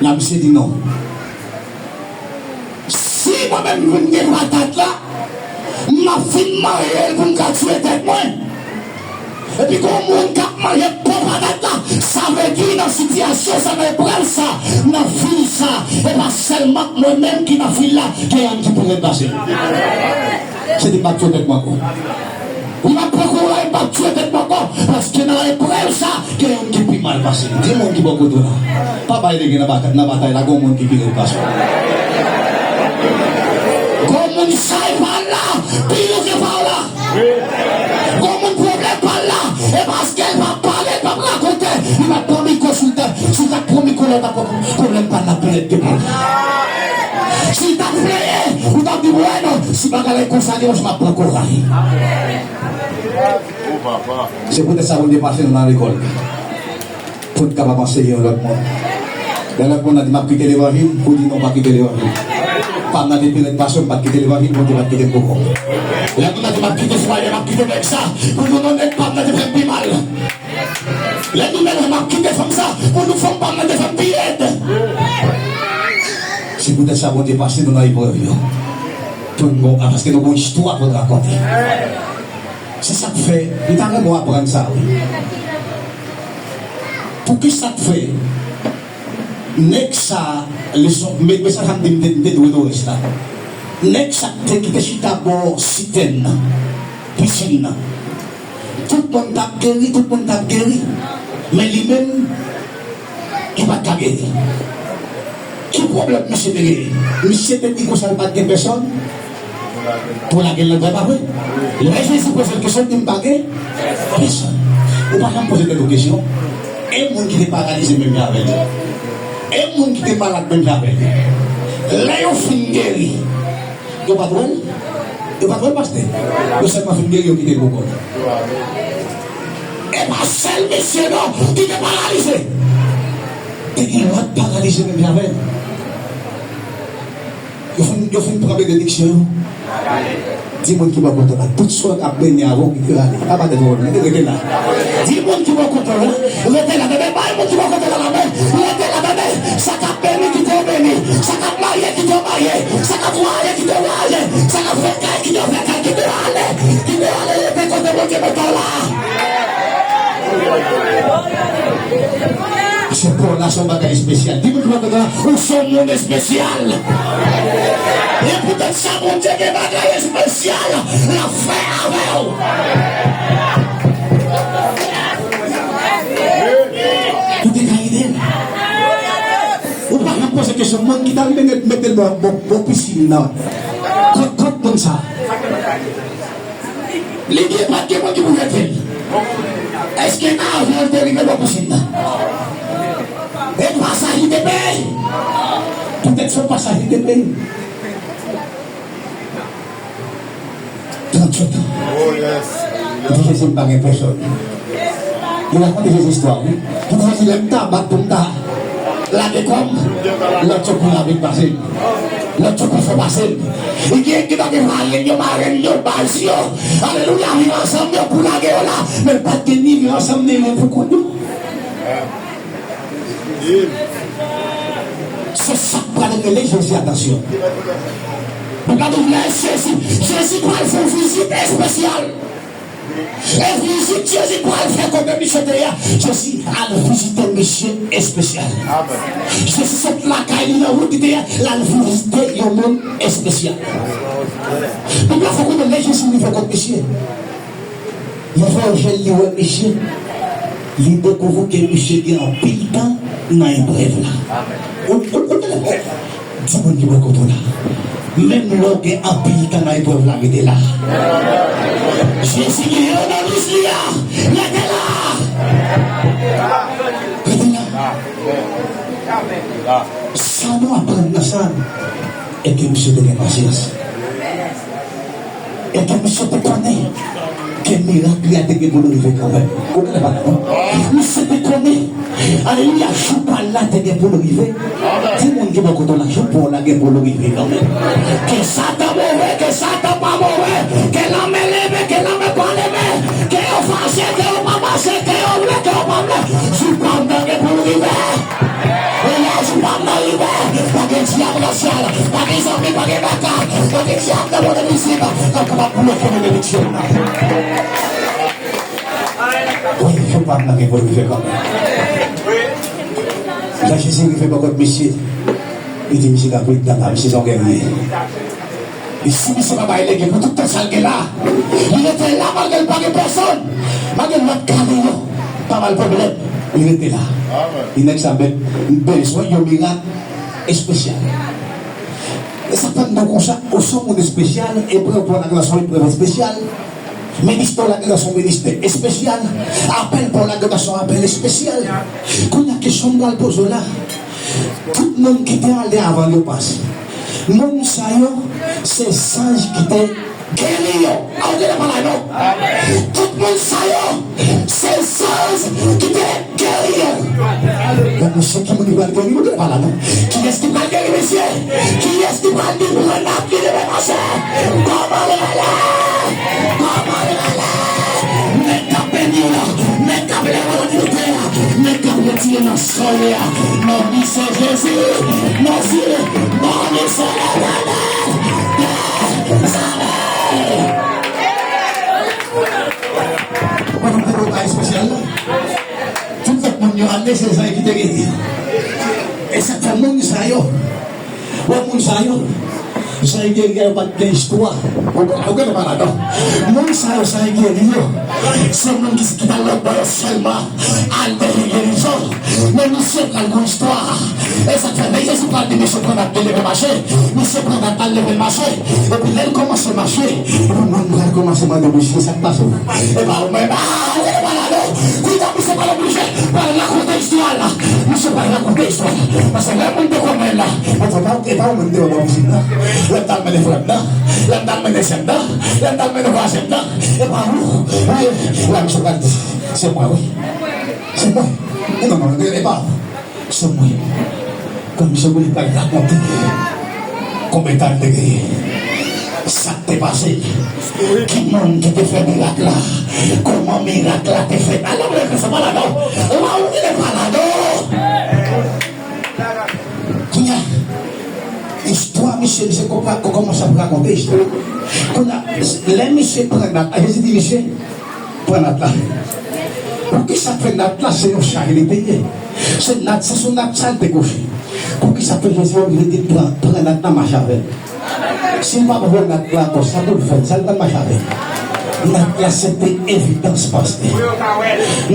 La misye di non. Si mwen menm m gen patat la, m ap fin manje l pou m ka tiye tèt mwen. Epi gon moun k ap manje po patat la, sa vle di nan sitiyasyon sa, nan eprèv sa, nan fil sa, e pa sèlman mwen menm ki nan fil la, gen yonn ki pi rèd pase m. Se di m ap tiye tèt mwen ankò. Wi, m ap pran kouraj, m ap tiye tèt mwen ankò, paske nan eprèv sa, gen yonn ki pi mal pase m. Di moun ki bò kote w la, pa bay lege nan batay, nan batay la, gon moun ki pi rèd pase w. Gon moun sa e pa l la, pi lou ke pa w la. Gon moun pwoblèm pa l la, e paske l p ap pale, l p ap rakonte, li p ap pran mikwo sou tè, si l t ap pran mikwo la, l t ap pran pwoblèm pa l la pi rèd ke pa l. Si l t ap plenyen, ou t ap di, "Wè non, si bagay la konsa, li, m ap pran kouraj." Se poutèt sa Bondye pase nou nan lekòl, pou n kapab anseye yon lòt moun. Lè lòt moun nan di, "M ap kite levanjil," ou di, "Non, m pa kite levanjil." Pa m nan te pi rèd pase w, m pa t kite levanjil, Bondye pa t kite m pou kò m. Lè moun nan di, "M ap kite fwaye, m ap kite nèg sa," pou nou, "Non, nèg pa m nan te fè m pi mal." Lè nou menm, "M ap kite fanm sa," pou nou, "Fanm pa m nan te fè m pi rèd." Se poutèt sa Bondye pase nou nan eprèv yo. Pou nou, paske nou gon istwa pou n rakonte. Se sa k fè, m ta renmen w aprann sa, wi. Poukisa k fè nèg sa, leson, me, mesaj sa m te, m te, m te dwe Dores la. Nèg sa k te, ki te chita bò sitèn nan, pisin nan. Tout moun t ap geri, tout moun t ap geri. Men li menm, li pa t ka geri. Ki pwoblèm misye te genyen? Misye te di konsa li pa t gen pèsòn pou lage l nan, vre pa vre? Lè Jezi poze l kesyon, li di, "M pa gen pèsòn." Ou pa janm poze tèt ou kesyon, E moun ki te paralize menm jan avè l. E moun ki te malad menm jan avè l. Lè yo fin geri, yo pa t wè l. Yo pa t wè l, pastè. Yo sèlman fin geri, yo kite l pou kò l. E pa sèl mesye non ki te paralize. Te gen lòt paralize menm jan avè l. Yo fin, yo fin pran benediksyon yo. Di moun ki bò kote w la, tout sa k ap benyen avè w, kite l ale. Pa bat tèt ou, rete la. Di moun ki bò kote w la, rete la, tande, bay moun ki bò kote w la lamen, rete la, tande. Sa k ap beni, kite yo beni. Sa k ap marye, kite yo marye. Sa k ap vwayaje, kite yo vwayaje. Sa k ap fè kay, kite yo fè kay, kite yo ale. Kite yo ale, rete kote Bondye mete w la. Se pou w la, se yon bagay espesyal. Di moun ki bò kote w la, ou se yon moun espesyal. E poutèt sa, Bondye gen bagay espesyal l ap fè avè w. Ou te ka ede l. Ou pa janm poze kesyon, moun ki t al mete, mete l bò, bò, bò pisin nan. Kot, kot moun sa? Li gen pa t gen moun ki pou jete l. Èske nan avyon l te rive bò pisin nan? E pasaj li te peye? Poutèt se yon pasaj li te peye. Tranntsèt an. Li di, Jezi, m pa gen pèsòn. Li rakonte Jezi istwa, wi. Li di, Jezi, lè m ta bat pou m ta lage kò m, lòt sekou la vin pase m. Lòt sekou fò pase m. Li gen ki ta gen marenn yo, marenn yo, baz yo. Alelouya, viv ansanm yo pou lage yo la. Men l pa t gen ni viv ansanm, ni lwen pou konn yo. Se sa k pral rele Jezi atansyon. Nou ka di lè Jezi, Jezi pral fè yon vizit espesyal. E vizit Jezi pral fè kote misye te ye a, Jezi al vizite misye espesyal. Jezi sot lakay li nan wout li te ye a, l al vizite yon moun espesyal. Bib la fè konnen lè Jezi rive kot misye, li fè yon jèl, li wè misye, li dekouvri ke misye gen anpil tan nan eprèv la. Ou, ou, ou, Di moun ki bò kote w la, menm lè w gen anpil tan nan eprèv la, rete la. Jezi gen yon nan lis li a, rete la. Rete la. Sa nou aprann nan sa, e ke misye te gen pasyans. E ke misye te konnen ke mirak li a te gen pou l rive kanmenm. Ou konnen pa non? Misye te konnen, alelouya, jou pa l la te gen pou l rive. Di moun ki bò kote w la, jou pa w la gen pou l rive kanmenm. Ke Satan move, ke Satan pa move, ke lanmè leve, ke lanmè pa leve, ke yo fache, ke yo pa fache, ke yo vle, ke yo pa vle, jou pa w la gen pou l rive. E lè jou pa m nan rive, pa gen dyab nan syèl, pa gen zonbi, pa gen baka, pa gen dyab nan mond envizib k ap kapab bloke benediksyon m nan. Wi, jou pa m nan gen pou l rive kanmenm. Lè Jezi rive bò kot misye, li di misye ka pran tan la, misye se yon gèrye. E si misye pa bay lege pou tout tan sa l gen la, li rete la malgre l pa gen pèsonn, malgre lòt kale yo, pa ba l pwoblèm, li rete la. Li nèg sa, men m bezwen yon mirak espesyal. E sa fè m di w konsa, ou se yon moun espesyal, eprèv pa w la gen la se yon eprèv espesyal. Ministè w la gen la se yon ministè espesyal. Apèl pa w la gen la se yon apèl espesyal. Kounye a kesyon m pral poze w la, tout moun ki te ale avan l yo pase. Moun sa yo, se zanj ki te geri yo. A, ou tande pa la non? Tout moun sa yo, se zanj ki te geri yo. Bon, mesye, ki moun ki pral geri? Ou tande pa la non? Kiyès ki pral geri, mesye? Kiyès ki pral di pou mwen n ap vin leve mache? Kòman l rele? Kòman l rele? Nèg k ap beni w la, nèg k ap leve w nan mizè a, nèg k ap retire nan sa w ye a. Nan non Jezi, Jezi, nan non Letènèl. Mwen, nou te nan kay espesyal la. Tout lòt moun yo ale, se zanj ki te geri yo. E sa k fè moun sa yo, wè moun sa yo, zanj geri yo pa t gen istwa. Ou, ou gen pa ladan. Moun sa yo, zanj geri yo, se moun ki, ki t al lòt bò yo sèlman. Al dèyè gerizon. Men misye pral gon istwa. E sa k fè lè Jezi pral di misye pran n ap leve mache, misye pran n ap al leve l mache. Epi lè l kòmanse mache, epi moun pral kòmanse mande misye sa k pase w. E pa ou menm, a, Kounye a misye pral oblije pral rakonte istwa la. Misye pral rakonte istwa la. Paske lè moun te konn mwen la, mwen fè pa, e pa ou menm te wè bò pisin nan. Lè m t al mennen frè m nan, lè m t al mennen sè m nan, lè m t al mennen vwazen m nan, e pa ou. Wi, la misye pral di, se mwen wi. Se mwen. Non, non, e pa ou. Se mwen. Kòm se mwen ki pral rakonte konbyen tan l te genyen, sa k te pase, ki moun ki te fè mirak la, kòman mirak la te fèt. Alò, mwen, se pa ladan. Ou pa ou ki te pa ladan. Kounye a, istwa misye, misye konprann, kòmanse ap rakonte istwa. Kounye a, lè misye pran nat la, Jezi di misye, pran nat la. Poukisa pran nat la? Se yon chaj li te ye. Se nat, se sou nat sa l te kouche. Poukisa fè Jezi oblije di l pran, pran nat la, mache avè l? Si l pa pran nat la ankò, sa pou l fè? Sa l pral mache avè l? Nat la se te evidans, pastè.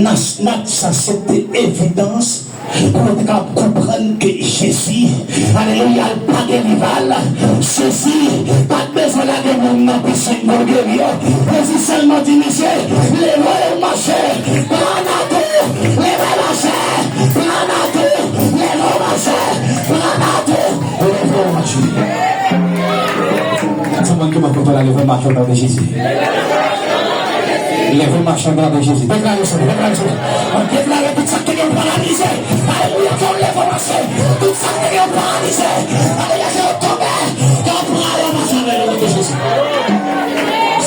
Nat, nat sa se te evidans pou yo te kapab konprann ke Jezi, alelouya, l pa gen rival. Jezi pa t bezwen lage moun nan pisin pou l geri yo. Jezi sèlman di misye, leve w mache, pran nat ou, leve w mache, pran nat ou, leve w mache, pran nat ou, leve w mache. Tout moun ki mwen kote la, leve w mache o non de Jezi. Leve w mache o non de Jezi. Deklare sa, deklare sa. Mwen deklare tout sa ki te gen paralize. Alelouya, ke w leve w mache. Tout sa ki te gen paralize. Alelouya, ke yo tonbe. Ke yo prale mache avè yo o non de Jezi.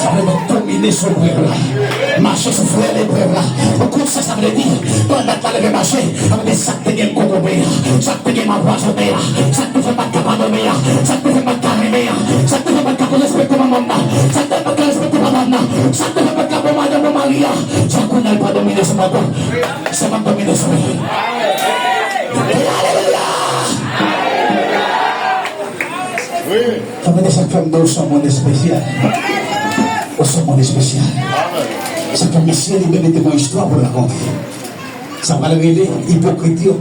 Sa vle di domine sou eprèv la. Mache sou frè leprèv la. Ou konn sa sa vle di? Pandan l ta leve mache, sa vle di sa k te gen kokobe a, sa k te gen m anpwazonnen an, sa k te fè m pa t ka padone an, sa k te fè m pa t ka renmen an, sa k te fè m pa t ka respekte manman m nan, sa k te fè m pa t ka respekte papa m nan, sa k te fè m pa t ka bon madanm, bon mari an, sa kounye a l pa domine sou mwen ankò. Se mwen k domine sou li. Alelouya! Sa vle di sa k fè m di w se yon moun espesyal. Ou se yon moun espesyal. Sa k fè misye li menm li te gon istwa pou l rakonte. Sa pral rele ipokrit yo.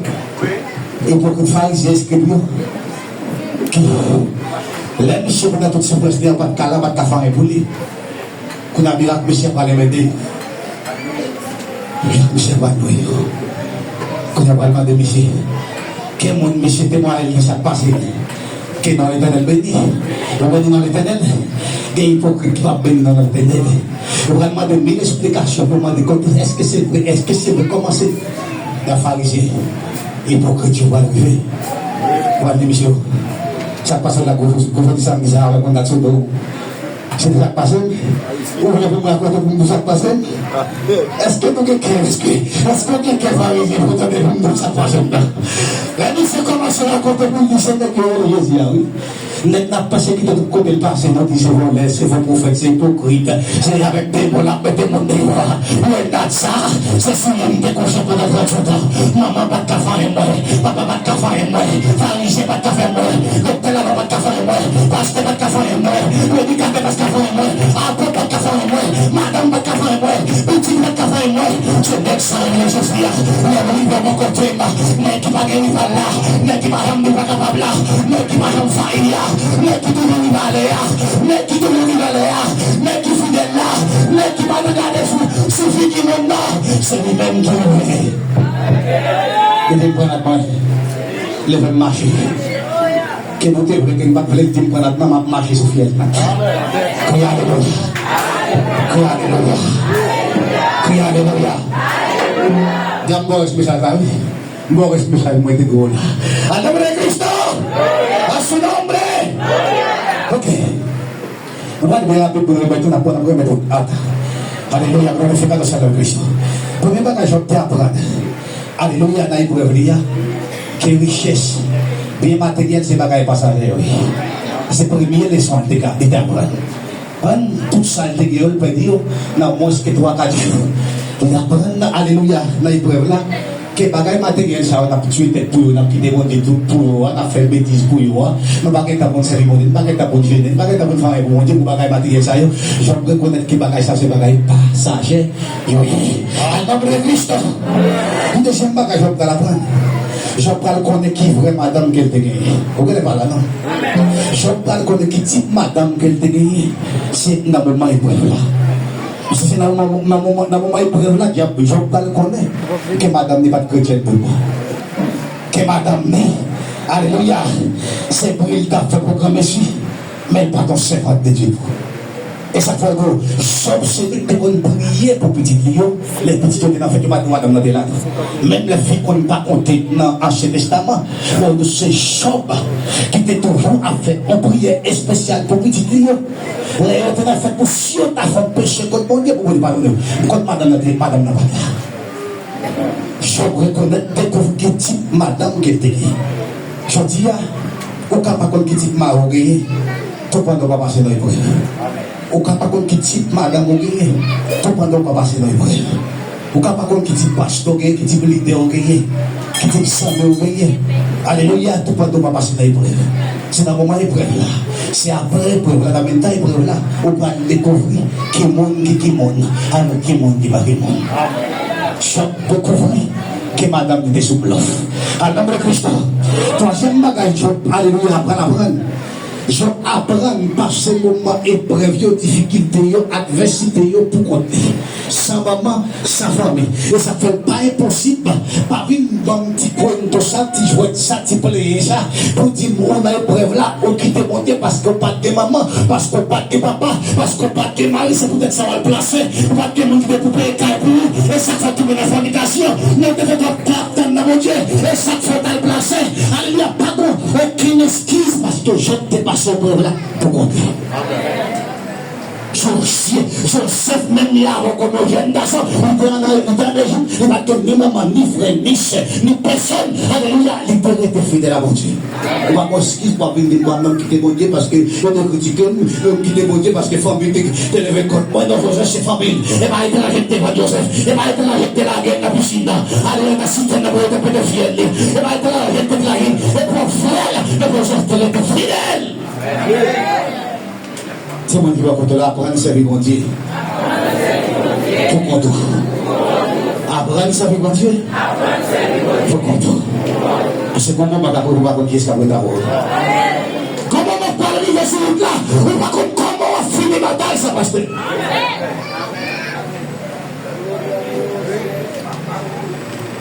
Ipokrit farizyen, eskrib yo. Ki, lè misye pandan tout soufrans li an pa t ka la, pa t ka fè anyen pou li. Kounye a mirak misye pral enmède. Mirak misye pral jwe. Kounye a pral mande misye. Ke moun misye temwaye l de sa k pase. Ke non Letènèl beni. Ou beni non Letènèl. Gen ipokrit ki p ap beni non Letènèl. Yo pral mande mil esplikasyon pou mande kote, èske se vre, èske se vre, kòman se? Nan farizyen, ipokrit yo pral rive. Yo pral di misye, sa k pase la, gwo, gwo fè di samdi sa avèk moun nan sou do. Se sa k pase? Ou vle pou mwen rakonte pou m di sa k pase? Èske nou gen kè, èske, èske w gen kè farizyen pou w tande pou m di sa k pase m nan? Lè misye kòmanse rakonte pou l di se nèg yo rele Jezi a, wi. Nèg n ap pèsekite tout kote l pase, nou di se vòlè, se fo pwofèt, se ipokrit, se avèk demon l ap mete moun deyò. Wè dat sa, se sou moun te kouche pandan trannsenk an. Manman pa t ka fè anyen mwen, papa pa t ka fè anyen mwen, farizyen pa t ka fè mwen, doktè laba pa t ka fè anyen mwen, pastè pa t ka fè anyen mwen, predikatè pa t ka fè anyen mwen, apot pa t ka fè anyen mwen, madanm pa t ka fè anyen mwen, pitit pa t ka fè anyen mwen. Se nèg sa yo rele Jezi a. Lè m rive bò kote m, nèg ki pa gen rival la, nèg ki pa janm di pa kapab la, nèg ki pa janm fayi a, nèg ki toujou rivale a, nèg ki toujou rivale a, nèg ki fidèl la, nèg ki pa nan gade sou, sou figi moun nan, se li menm ki rive. Leve pran nat mwen. Leve m mache. Ke nou te vre, ke n pa t vle di m pran nat nan, m ap mache sou fyèl nan. Kriye alelouya. Kriye alelouya. Kriye alelouya. Gade m ba w rès mesaj la, wi. M ba w rès mesaj mwen te di w la. Al nombre de Cristo. A su nombre. Ok. Nou pral byen rapid pou nou remèt ou, n ap pran, n ap remèt ou. Ata. Alelouya, glorifikado sea el Cristo. Premye bagay Jòb te aprann. Alelouya, nan eprèv li a, ke richès, byen materyèl se bagay pasaje yo ye. Se premye leson li te ka, li te aprann. Ann, tout sa l te gen yo, l pèdi yo nan mwens ke twa, kat jou. Li aprann, alelouya, nan eprèv la, ke bagay materyèl sa yo n ap tiye tèt pou yo, n ap kite Bondye tout pou yo a, n ap fè betiz pou yo a, nou pa gen tan pou n sèvi Bondye, nou pa gen tan pou n jene, nou pa gen tan pou n fè anyen pou Bondye pou bagay materyèl sa yo. Jòb rekonèt ke bagay sa se bagay pasaje yo ye. Al nombre de Cristo. Yon dezyèm bagay Jòb pral aprann. Jòb pral konnen ki vrè madanm ke l te genyen. Ou genlè pa la, non? Jòb pral konnen ki tip madanm ke l te genyen. Se nan moman eprèv la. Paske se nan moman, nan moman, nan moman eprèv la, dyab, Jòb pral konnen ke madanm li pa t kretyèn vrèman. Ke madanm li, alelouya, se pri l t ap fè pou granmesi, men l pa t yon sèvant de Dye tou. E sa k fè w, Jòb se li ki te konn priye pou pitit li yo, lè pitit yo te nan fèt, yo pa t di madanm nan te la. Menm lè fi konn pa konte nan Ansyen Testaman, men se Jòb ki te toujou ap fè yon priyè espesyal pou pitit li yo. Lè yo te nan fèt, pou si yo ta fè yon peche kont Bondye, pou Bondye padone yo. Kont madanm nan te, madanm nan pa t la. Jòb rekonèt, dekouvri ki tip madanm ke l te gen. Jodi a, ou ka pa konn ki tip mari w genyen, tou pandan w pa pase nan eprèv. Ou ka pa konn ki tip madanm ou genyen, tou pandan w pa pase nan eprèv. Ou ka pa konn ki tip pastè w genyen, ki tip lidè w genyen, ki tip zanmi w genyen. Alelouya, tou pandan w pa pase nan eprèv. Se nan moman eprèv la, se apre eprèv la, nan mitan eprèv la, ou pral dekouvri ki moun ki, ki moun, avèk ki moun ki pa ki moun. Jòb dekouvri ke madanm li te sou blòf. Al nan Kris la. Twazyèm bagay, Jòb, alelouya, aprann, aprann. Jòb aprann pase moman eprèv yo, difikilte yo, advèsite yo pou kont li. San manman, san fanmi. E sa fè l pa enposib, pa vin ban m ti kwento sa, ti jwèt sa, ti pleye sa, pou di m ou nan eprèv la, ou kite Bondye paske w pa t gen manman, paske w pa t gen papa, paske w pa t gen mari, se poutèt sa w al plase, ou pa t gen moun ki te pou peye kay pou ou, e sa k fè w tonbe nan fònikasyon, men w te fè twòp, twòp tann nan Bondye, e sa k fè w t al plase. Alelouya, pa gon okenn eskiz, paske Jòb te pase eprèv la pou kont li. Josye, Joseph menm li avan kòm yon jèn gason, li te ann, li te ann Ejip, li pa t gen ni manman, ni frè, ni sè, ni pèsòn. Alelouya, li te rete fidèl a Bondye. Ou pa gon eskiz pou ap vin di m, "Mwen menm kite Bondye paske yo te kritike m, yo kite Bondye paske fanmi te, te leve kont mwen." Non, Joseph se fanmi l. E pa etranje ki te vann Joseph. E pa etranje ki te lage l nan pisin nan. Alelouya, nan sitèn nan pou yo te pete fyèl li. E pa etranje ki te trayi l. E pwòp frè l, men Joseph te rete fidèl. Se moun ki bò kote w la, aprann sèvi Bondye pou kont ou. Aprann sèvi Bondye pou kont ou. Paske gon moman k ap rive ou pa konn kiyès k ap ret avè w. Gon moman k pral rive sou wout la, ou pa konn kòman w ap fini batay sa, pastè.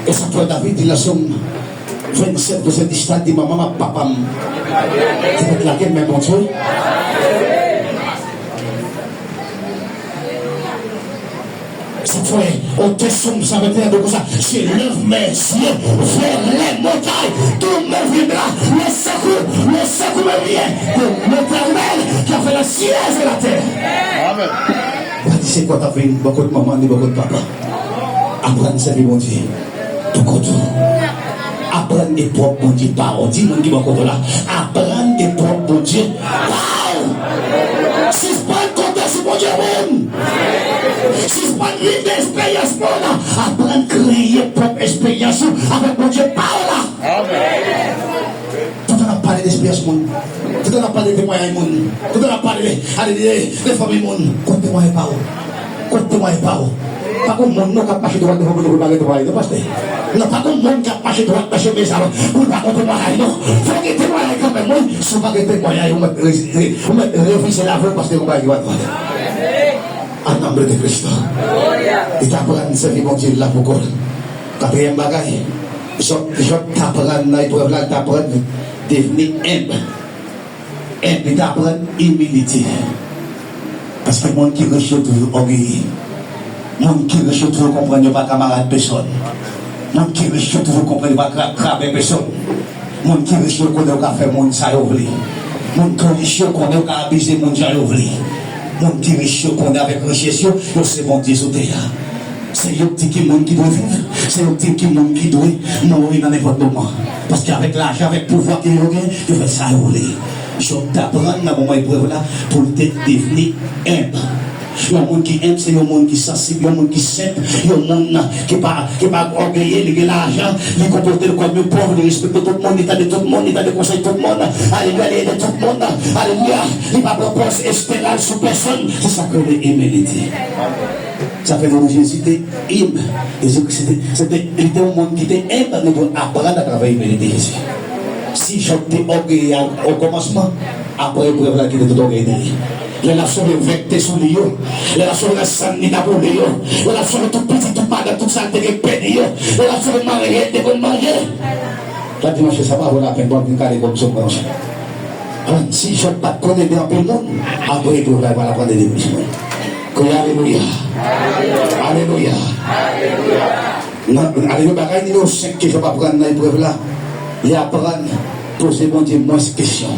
E sa k fè David di nan Sòm vennsèt, vèsè dis la, di, "Manman m ak papa m te mèt lage m, men Bondye." Sa k fè otè Sòm san venteyen di konsa, "Je lève mes yeux vers les montagnes, d'où me viendra le secours, le secours me vient de l'Éternel qui a fait le ciel et la terre." Amèn. Ou pa di se kwa t ap vin bò kot manman ni bò kot papa. Aprann sèvi Bondye pou kont ou. Aprann gen pwòp Bondye pa w. Di moun ki bò kote w la, aprann gen pwòp Bondye pa w. Sispann konte sou Bondye moun. Sispann viv de esperyans moun. Aprann kreye pwòp esperyans ou avèk Bondye pa w la. Amèn. Toutan n ap pale de esperyans moun. Toutan n ap pale de temwayaj moun. Toutan n ap pale de, ale, de, de fanmi moun. Kot temwayaj pa w? Kot temwayaj pa w? Pa gon moun non k ap mache dwat devan Bondye pou l pa gen temwayaj non, pastè. Non, pa gon moun k ap mache dwat nan chemen sa a pou l pa gon temwayaj non. Fò w gen temwayaj kanmenm, wi. Si w pa gen temwayaj, ou mèt re-, re-, ou mèt revize lavi w, pastè, gon bagay ki pa dwat. An non de Kris. Li t aprann sèvi Bondye la pou kont. Katriyèm bagay, Jòb, Jòb t aprann nan eprèv la, li t aprann devni enb. Enb, li t aprann imilite. Paske moun ki rich yo toujou ògeye. Moun ki rich yo toujou konprann yo pa kamarad pèsòn. Moun ki rich yo toujou konprann yo pa kra-, kraben pèsòn. Moun ki rich yo konnen yo ka fè moun sa yo vle. Moun ki rich yo konnen yo ka abize moun jan yo vle. Moun ki rich yo konnen avèk richès yo, yo se Bondye sou tè a. Se yo k di ki moun ki dwe viv, se yo k di ki moun ki dwe mouri nan nenpòt moman. Paske avèk lajan, avèk pouvwa ke yo gen, yo fè sa yo vle. Jòb t aprann nan moman eprèv la pou l te devni enb. Yon moun ki enb, se yon moun ki sansib, yon moun ki senp, yon moun ki pa, ki pa ògeye, li gen lajan, li konpòte l kòm yon pòv, li respekte tout moun, li tande tout moun, li tande konsèy tout moun, alelouya, li ede tout moun, alelouya, li pa pran pòz esperans sou pèsòn, se sa k rele imilite. Sa fè nou Jezi te enb. Jezi Kris te, se te, li te yon moun ki te enb, nou dwe aprann atravè imilite Jezi. Si Jòb te ògeye a, o kòmansman, apre eprèv la, li kite tout ògèy li. Lè l ap sove vèk te sou li yo, lè l ap sove rès sann li t ap woule yo, lè l ap sove tout pitit, tout madanm, tout sa l te gen k pèdi yo, lè l ap sove manje l te konn manje. Gade, monchè, sa pa vo lapenn pou w ap vin kale kò m sou mwen, monchè. An, si Jòb pa t konnen de anpil moun, apre eprèv la, li pral aprann de plis moun. Kriye alelouya. Alelouya. Nan, alelouya, bagay nimewo senk ke Jòb aprann nan eprèv la, li aprann poze Bondye mwens kesyon.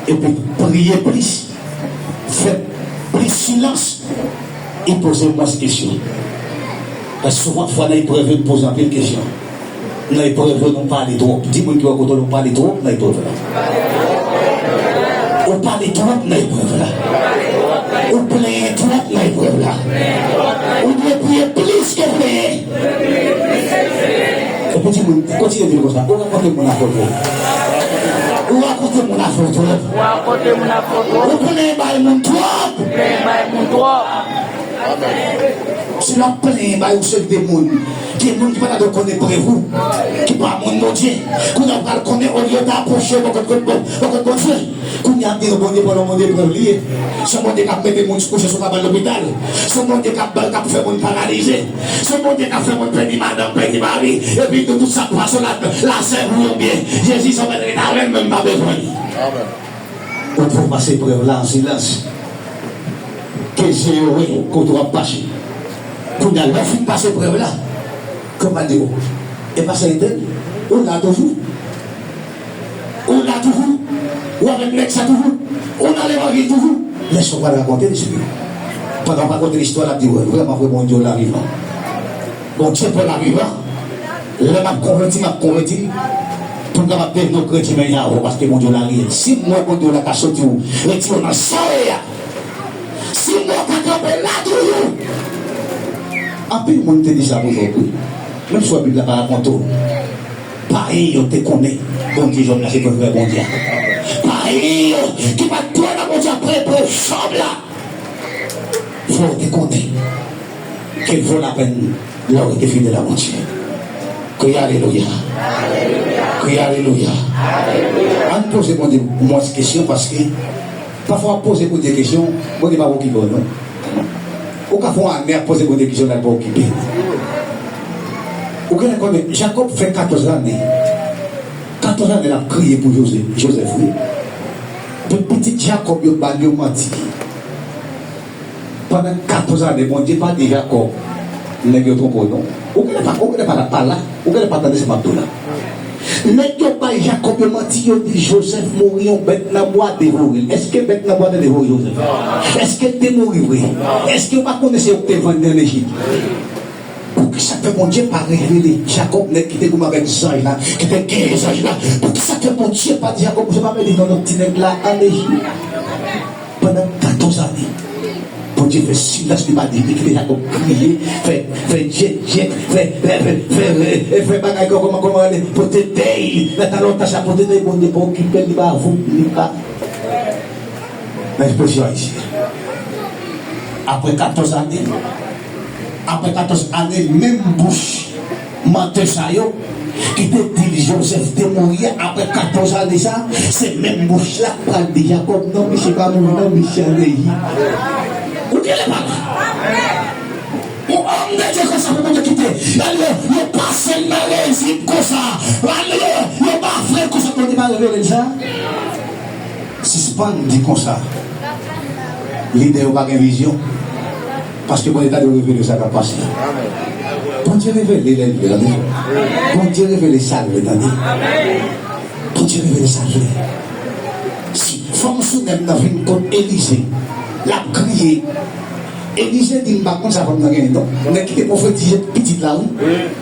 Epi priye plis, fè plis silans, e poze mwens kesyon. Paske souvan fwa nan eprèv yo, nou poze anpil kesyon. Nan eprèv yo, nou pale twòp. Di moun ki bò kote w, nou pale twòp nan eprèv la. Ou pale twòp nan eprèv la. Ou plenyen twòp nan eprèv la. Ou dwe priye plis ke plenyen. Epi di moun, kontinye di l konsa. Ou rakonte moun afè w twòp. Ou rakonte moun afè w twòp. Ou rakonte moun afè w twòp. Ou plenyen bay moun twòp. Ou plenyen bay moun twòp. Si l ap plenyen bay yon seri de moun, gen moun ki pa ta dwe konn eprèv ou, ki pa moun Bondye, kounye a w pral konnen olye w ta apwoche bò kot, kot, bò, bò kot Bondye. Kounye a ap di nou Bondye pa yon Bondye eprèv li ye. Se yon Bondye k ap mete moun kouche sou kabann lopital. Se yon Bondye k ap, k ap fè moun paralize. Se yon Bondye k ap fè moun pèdi madanm, pèdi mari. Epi nou tout sa k pase la, la sèvi yon byen. Jezi se yon mèt ret avè l, men m pa bezwen li. Ou dwe pase eprèv la an silans. Ke zye yo wè kote w ap pase. Kounye a, lè w fin pase eprèv la, kòman di w? E pa sa entèl, ou la toujou. Ou la toujou. Ou avèk nèg sa toujou. Ou nan levanjil toujou. Lè sa w pral rakonte l, se pandan w rakonte listwa, l ap di, wè, vrèman vre, Bondye w la vivan. Bondye pa la vivan. Lè m ap konvèti, m ap konvèti pou m kapab devni yon kretyen meyè avè w, paske Bondye w la reyèl. Si m wè Bondye w la ka soti w, retire w nan sa w ye a. Si m wè w ka kanpe la toujou. Anpil moun te di sa pou Jòb, wi. Menm si w wè Bib la pa rakonte w. Payen yo te konnen Bondye Jòb la se vrè vrè Bondye a. Payen yo ki pa t kwè nan Bondye a, prè prè Jòb la. Fò w te konnen ke l vo lapenn lè w rete fidèl a Bondye. Kriye alelouya. Kriye alelouya. Ann poze Bondye mwens kesyon, paske pafwa w ap poze Bondye kesyon, Bondye pa okipe w non. Ou ka fè yon ane ap poze Bondye kesyon, l pa okipe. Ou genlè konnen Jakòb fè katòz ane. Katòz ane l ap kriye pou Jozèf, Jozèf, wi. Pou pitit Jakòb yo ba l yo manti. Pandan katòz ane, Bondye pa di Jakòb, nèg yo twonpe w non. Ou genlè pa, ou genlè pa, pa la, ou genlè pa tande sa m ap di w la. Nèg yo bay Jakòb yo manti, yo di Jozèf mouri, yon bèt nan bwa devore l. Èske bèt nan bwa te devore Jozèf? Èske l te mouri vre? Èske w pa konnen se yo ki te vann li ann Ejip? Poukisa fè Bondye pa revele Jakòb, nèg ki te goumen avèk zanj la, ki te genyen zanj la? Poukisa fè Bondye pa di Jakòb, Bondye pa mete non, non, ti nèg la ann Ejip? Pandan katòz ane, Bondye fè silans, li pa di, li kite Jakòb kriye, fè, fè djèdjèd, fè, fè, fè, fè, fè, fè bagay kòman, kòman ale, pote dèy, nan talon tach la, pote dèy, Bondye pa okipe l, li pa vout, li pa. Nan ekspresyon ayisyen. Apre katòz ane, apre katòz ane, menm bouch mantè sa yo, ki te di l Jozèf te mouri a, apre katòz ane sa, se menm bouch la k pral di Jakòb, non, misye pa mouri, non, misye ann Ejip. Ou genlè pa la. Yon òm de Dye konsa pou Bondye kite. Gade yo, yo pase l nan Ejip konsa. Gade yo, yo bafle l konsa, Bondye pa revele l sa. Sispann di konsa. Lidè yo pa gen vizyon. Paske Bondye ta dwe revele sa k ap pase a. Bondye revele lè l vle, tande. Bondye revele sa l vle, tande. Bondye revele sa l vle. Si fanm Sunem nan vin kot Elize, l ap kriye. Elize di, "M pa konn sa fanm nan genyen non." Nèg ki te pwofetize pitit la, wi.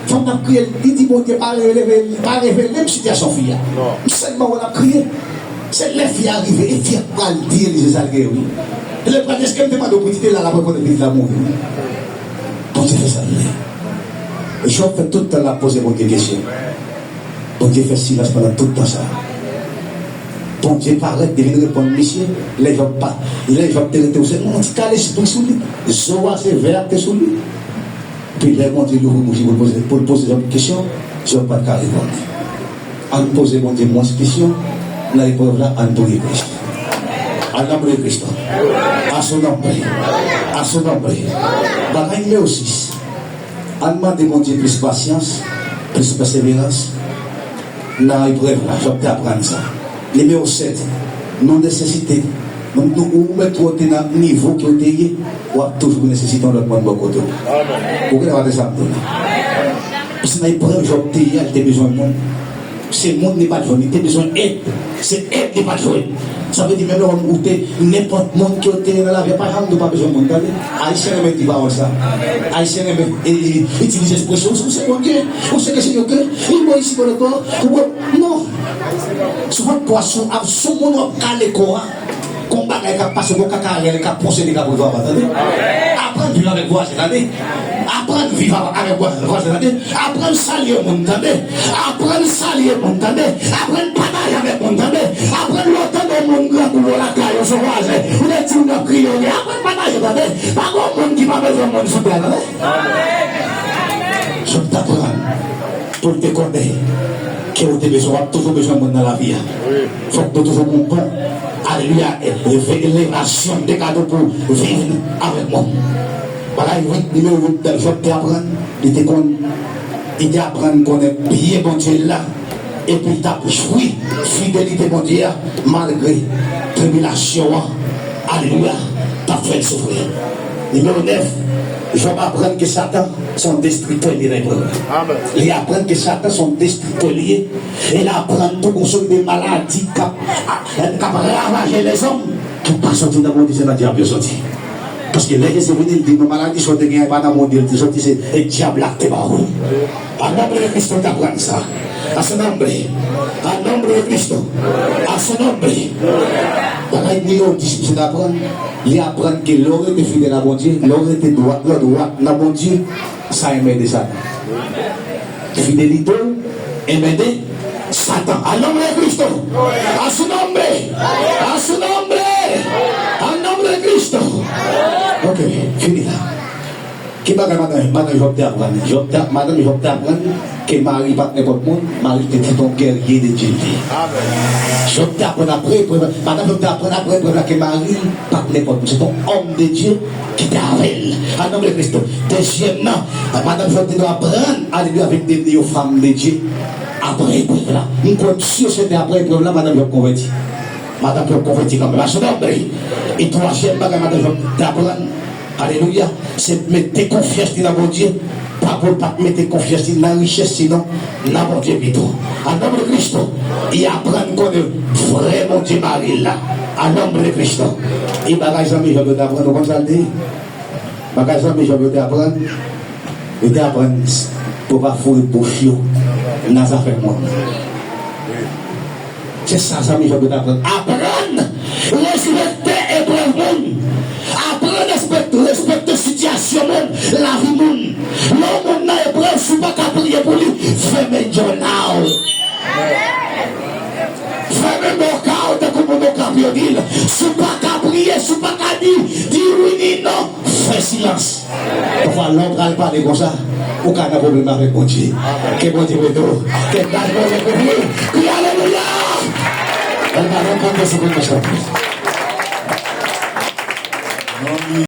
Fanm nan ap kriye, li di, "Bondye pa revele, pa revele m sitiyasyon fi a. M sèlman wè l ap kriye." Se lè fi a rive, e fi a pral di Elize sa l gen, wi. E lè l pral di, "Èske m te mande w pou kite l la, l ap rekonèt pitit la mouri, wi." Bondye fè sa l vle. E Jòb fè tout tan l ap poze Bondye kesyon. Bondye fè silans pandan tout tan sa a. Bondye parèt, li vin reponn misye. Lè Jòb pa, lè Jòb te rete, se yon ti kal espri sou li. Zo a, se vè a k te sou li. Epi lè Bondye louvri bouch li pou l poze, pou l poze Jòb kesyon, Jòb pa t ka reponn. Ann poze Bondye mwens kesyon nan eprèv la, ann priye plis. Al nan non de Kristo. A su nombre. A su nombre. Bagay nimewo sis. Ann mande Bondye plis pasyans, plis pèseverans nan eprèv la. Job te aprann sa. Nimewo sèt. Nou nesesite, nou, nou, ou mèt ou te nan nivo ke w te ye, w ap toujou nesesite yon lòt moun bò kote w. Ou genlè pa te sa m di w la. Paske nan eprèv Job te ye a, li te bezwen moun. Se moun li pa t jwenn, li te bezwen èd. Se èd li pa t jwenn. Sa vle di, menm lè ou te, nenpòt moun ke w te ye nan lavi a, pa janm di w pa bezwen moun, tande. Ayisyen renmen di pawòl sa. Ayisyen renmen, e, e, itilize ekspresyon, ou se Bondye, ou se ke se yo ke, li bon isi, bon lòt bò, ou bon, non. Sou vant pwa, sou, ap, sou moun w ap kale kò a. Gon bagay k ap pase, gon kakarèl k ap pwosede k ap rive anba, tande. Aprann viv avèk vwazen, tande. Aprann viv avèk vwazen, tande. Aprann salye moun, tande. Aprann salye moun, tande. Aprann pataje avèk moun, tande. Aprann lè w tande moun grangou yo lakay ou, se vwazen, ou te di moun ap kriye, aprann pataje, tande. Pa gon moun ki pa bezwen moun sou tè, tande. Job t aprann pou l te konnen ke ou te bezwen, w ap toujou bezwen moun nan lavi a. Fòk nou toujou gon bon, alelouya, elevasyon de kado pou viv avèk moun. Bagay uit, nimewo uit, Job te aprann, li te konn, li te aprann konnen byen Bondye l la, epi l t ap jwi fidelite Bondye a malgre tribilasyon an, alelouya, t ap fè l soufri. Nimewo nèf, Job aprann ke Satan se yon destriktè li ye nan eprèv. Li aprann ke Satan se yon destriktè li ye. E l aprann tou gon seri de maladi k ap, k ap ravaje lèzòm ki pa soti nan Bondye, se nan dyab yo soti. Paske lè Jezi vini, li di nou maladi sa w te genyen pa nan Bondye li te soti, se e dyab la ki te ba ou. A nombre de Cristo te aprann sa. A su nombre. A nombre de Cristo. A su nombre. Bagay nimewo dis misye te aprann, li aprann ke lè w rete fidèl a Bondye, lè w rete dwat, lè w dwat nan Bondye, sa enben de Satan. Fidelite w enben de Satan. Al nombre de Cristo. A su nombre. A su nombre. Al nombre de Cristo. Ok, fini la. Ki bagay madan, madan Jòb te aprann? Jòb te, madan Jòb te aprann ke mari pa t nenpòt moun, mari te, se yon gèrye de Dye li ye. Jòb te aprann apre eprèv, madan Jòb te aprann apre eprèv la ke mari pa t nenpòt moun, se yon òm de Dye ki te avè l. A nombre de Cristo. Dezyèm nan, madan Jòb te dwe aprann, alelouya, avèk devni yon fanm de Dye apre eprèv la. M kwè, m si e sèten apre eprèv la, madan Jòb konvèti. Madan Jòb konvèti kanmenm. A su nombre. E twazyèm bagay madan Jòb te aprann, alelouya, se mete konfyans li nan Bondye. Pa pou l pa t mete konfyans li nan richès li non, nan Bondye pito. A nombre de Cristo, li aprann konnen vrè Bondye mari l la. A nombre de Cristo. E bagay zanmi Jòb yo te aprann, ou konn sa l te ye? Bagay zanmi Jòb yo te aprann, yo te aprann pou pa foure bouch yo nan zafè moun. Se sa zanmi Jòb yo te aprann. Aprann respekte eprèv moun. Aprann respekte, respekte sitiyasyon moun, lavi moun. Lè yon moun nan eprèv, si w pa ka priye pou li, fèmen djòl a w. Fèmen bòka w tankou moun Okap yo di l. Si w pa ka priye, si w pa ka di, di wi ni non, fè silans. Pafwa, lè w pral pale konsa, ou ka nan pwoblèm avèk Bondye. Ke Bondye ede w. Ke daj Bondye kouvri w. Kriye alelouya! Ann ba l yon konte sou konte sa.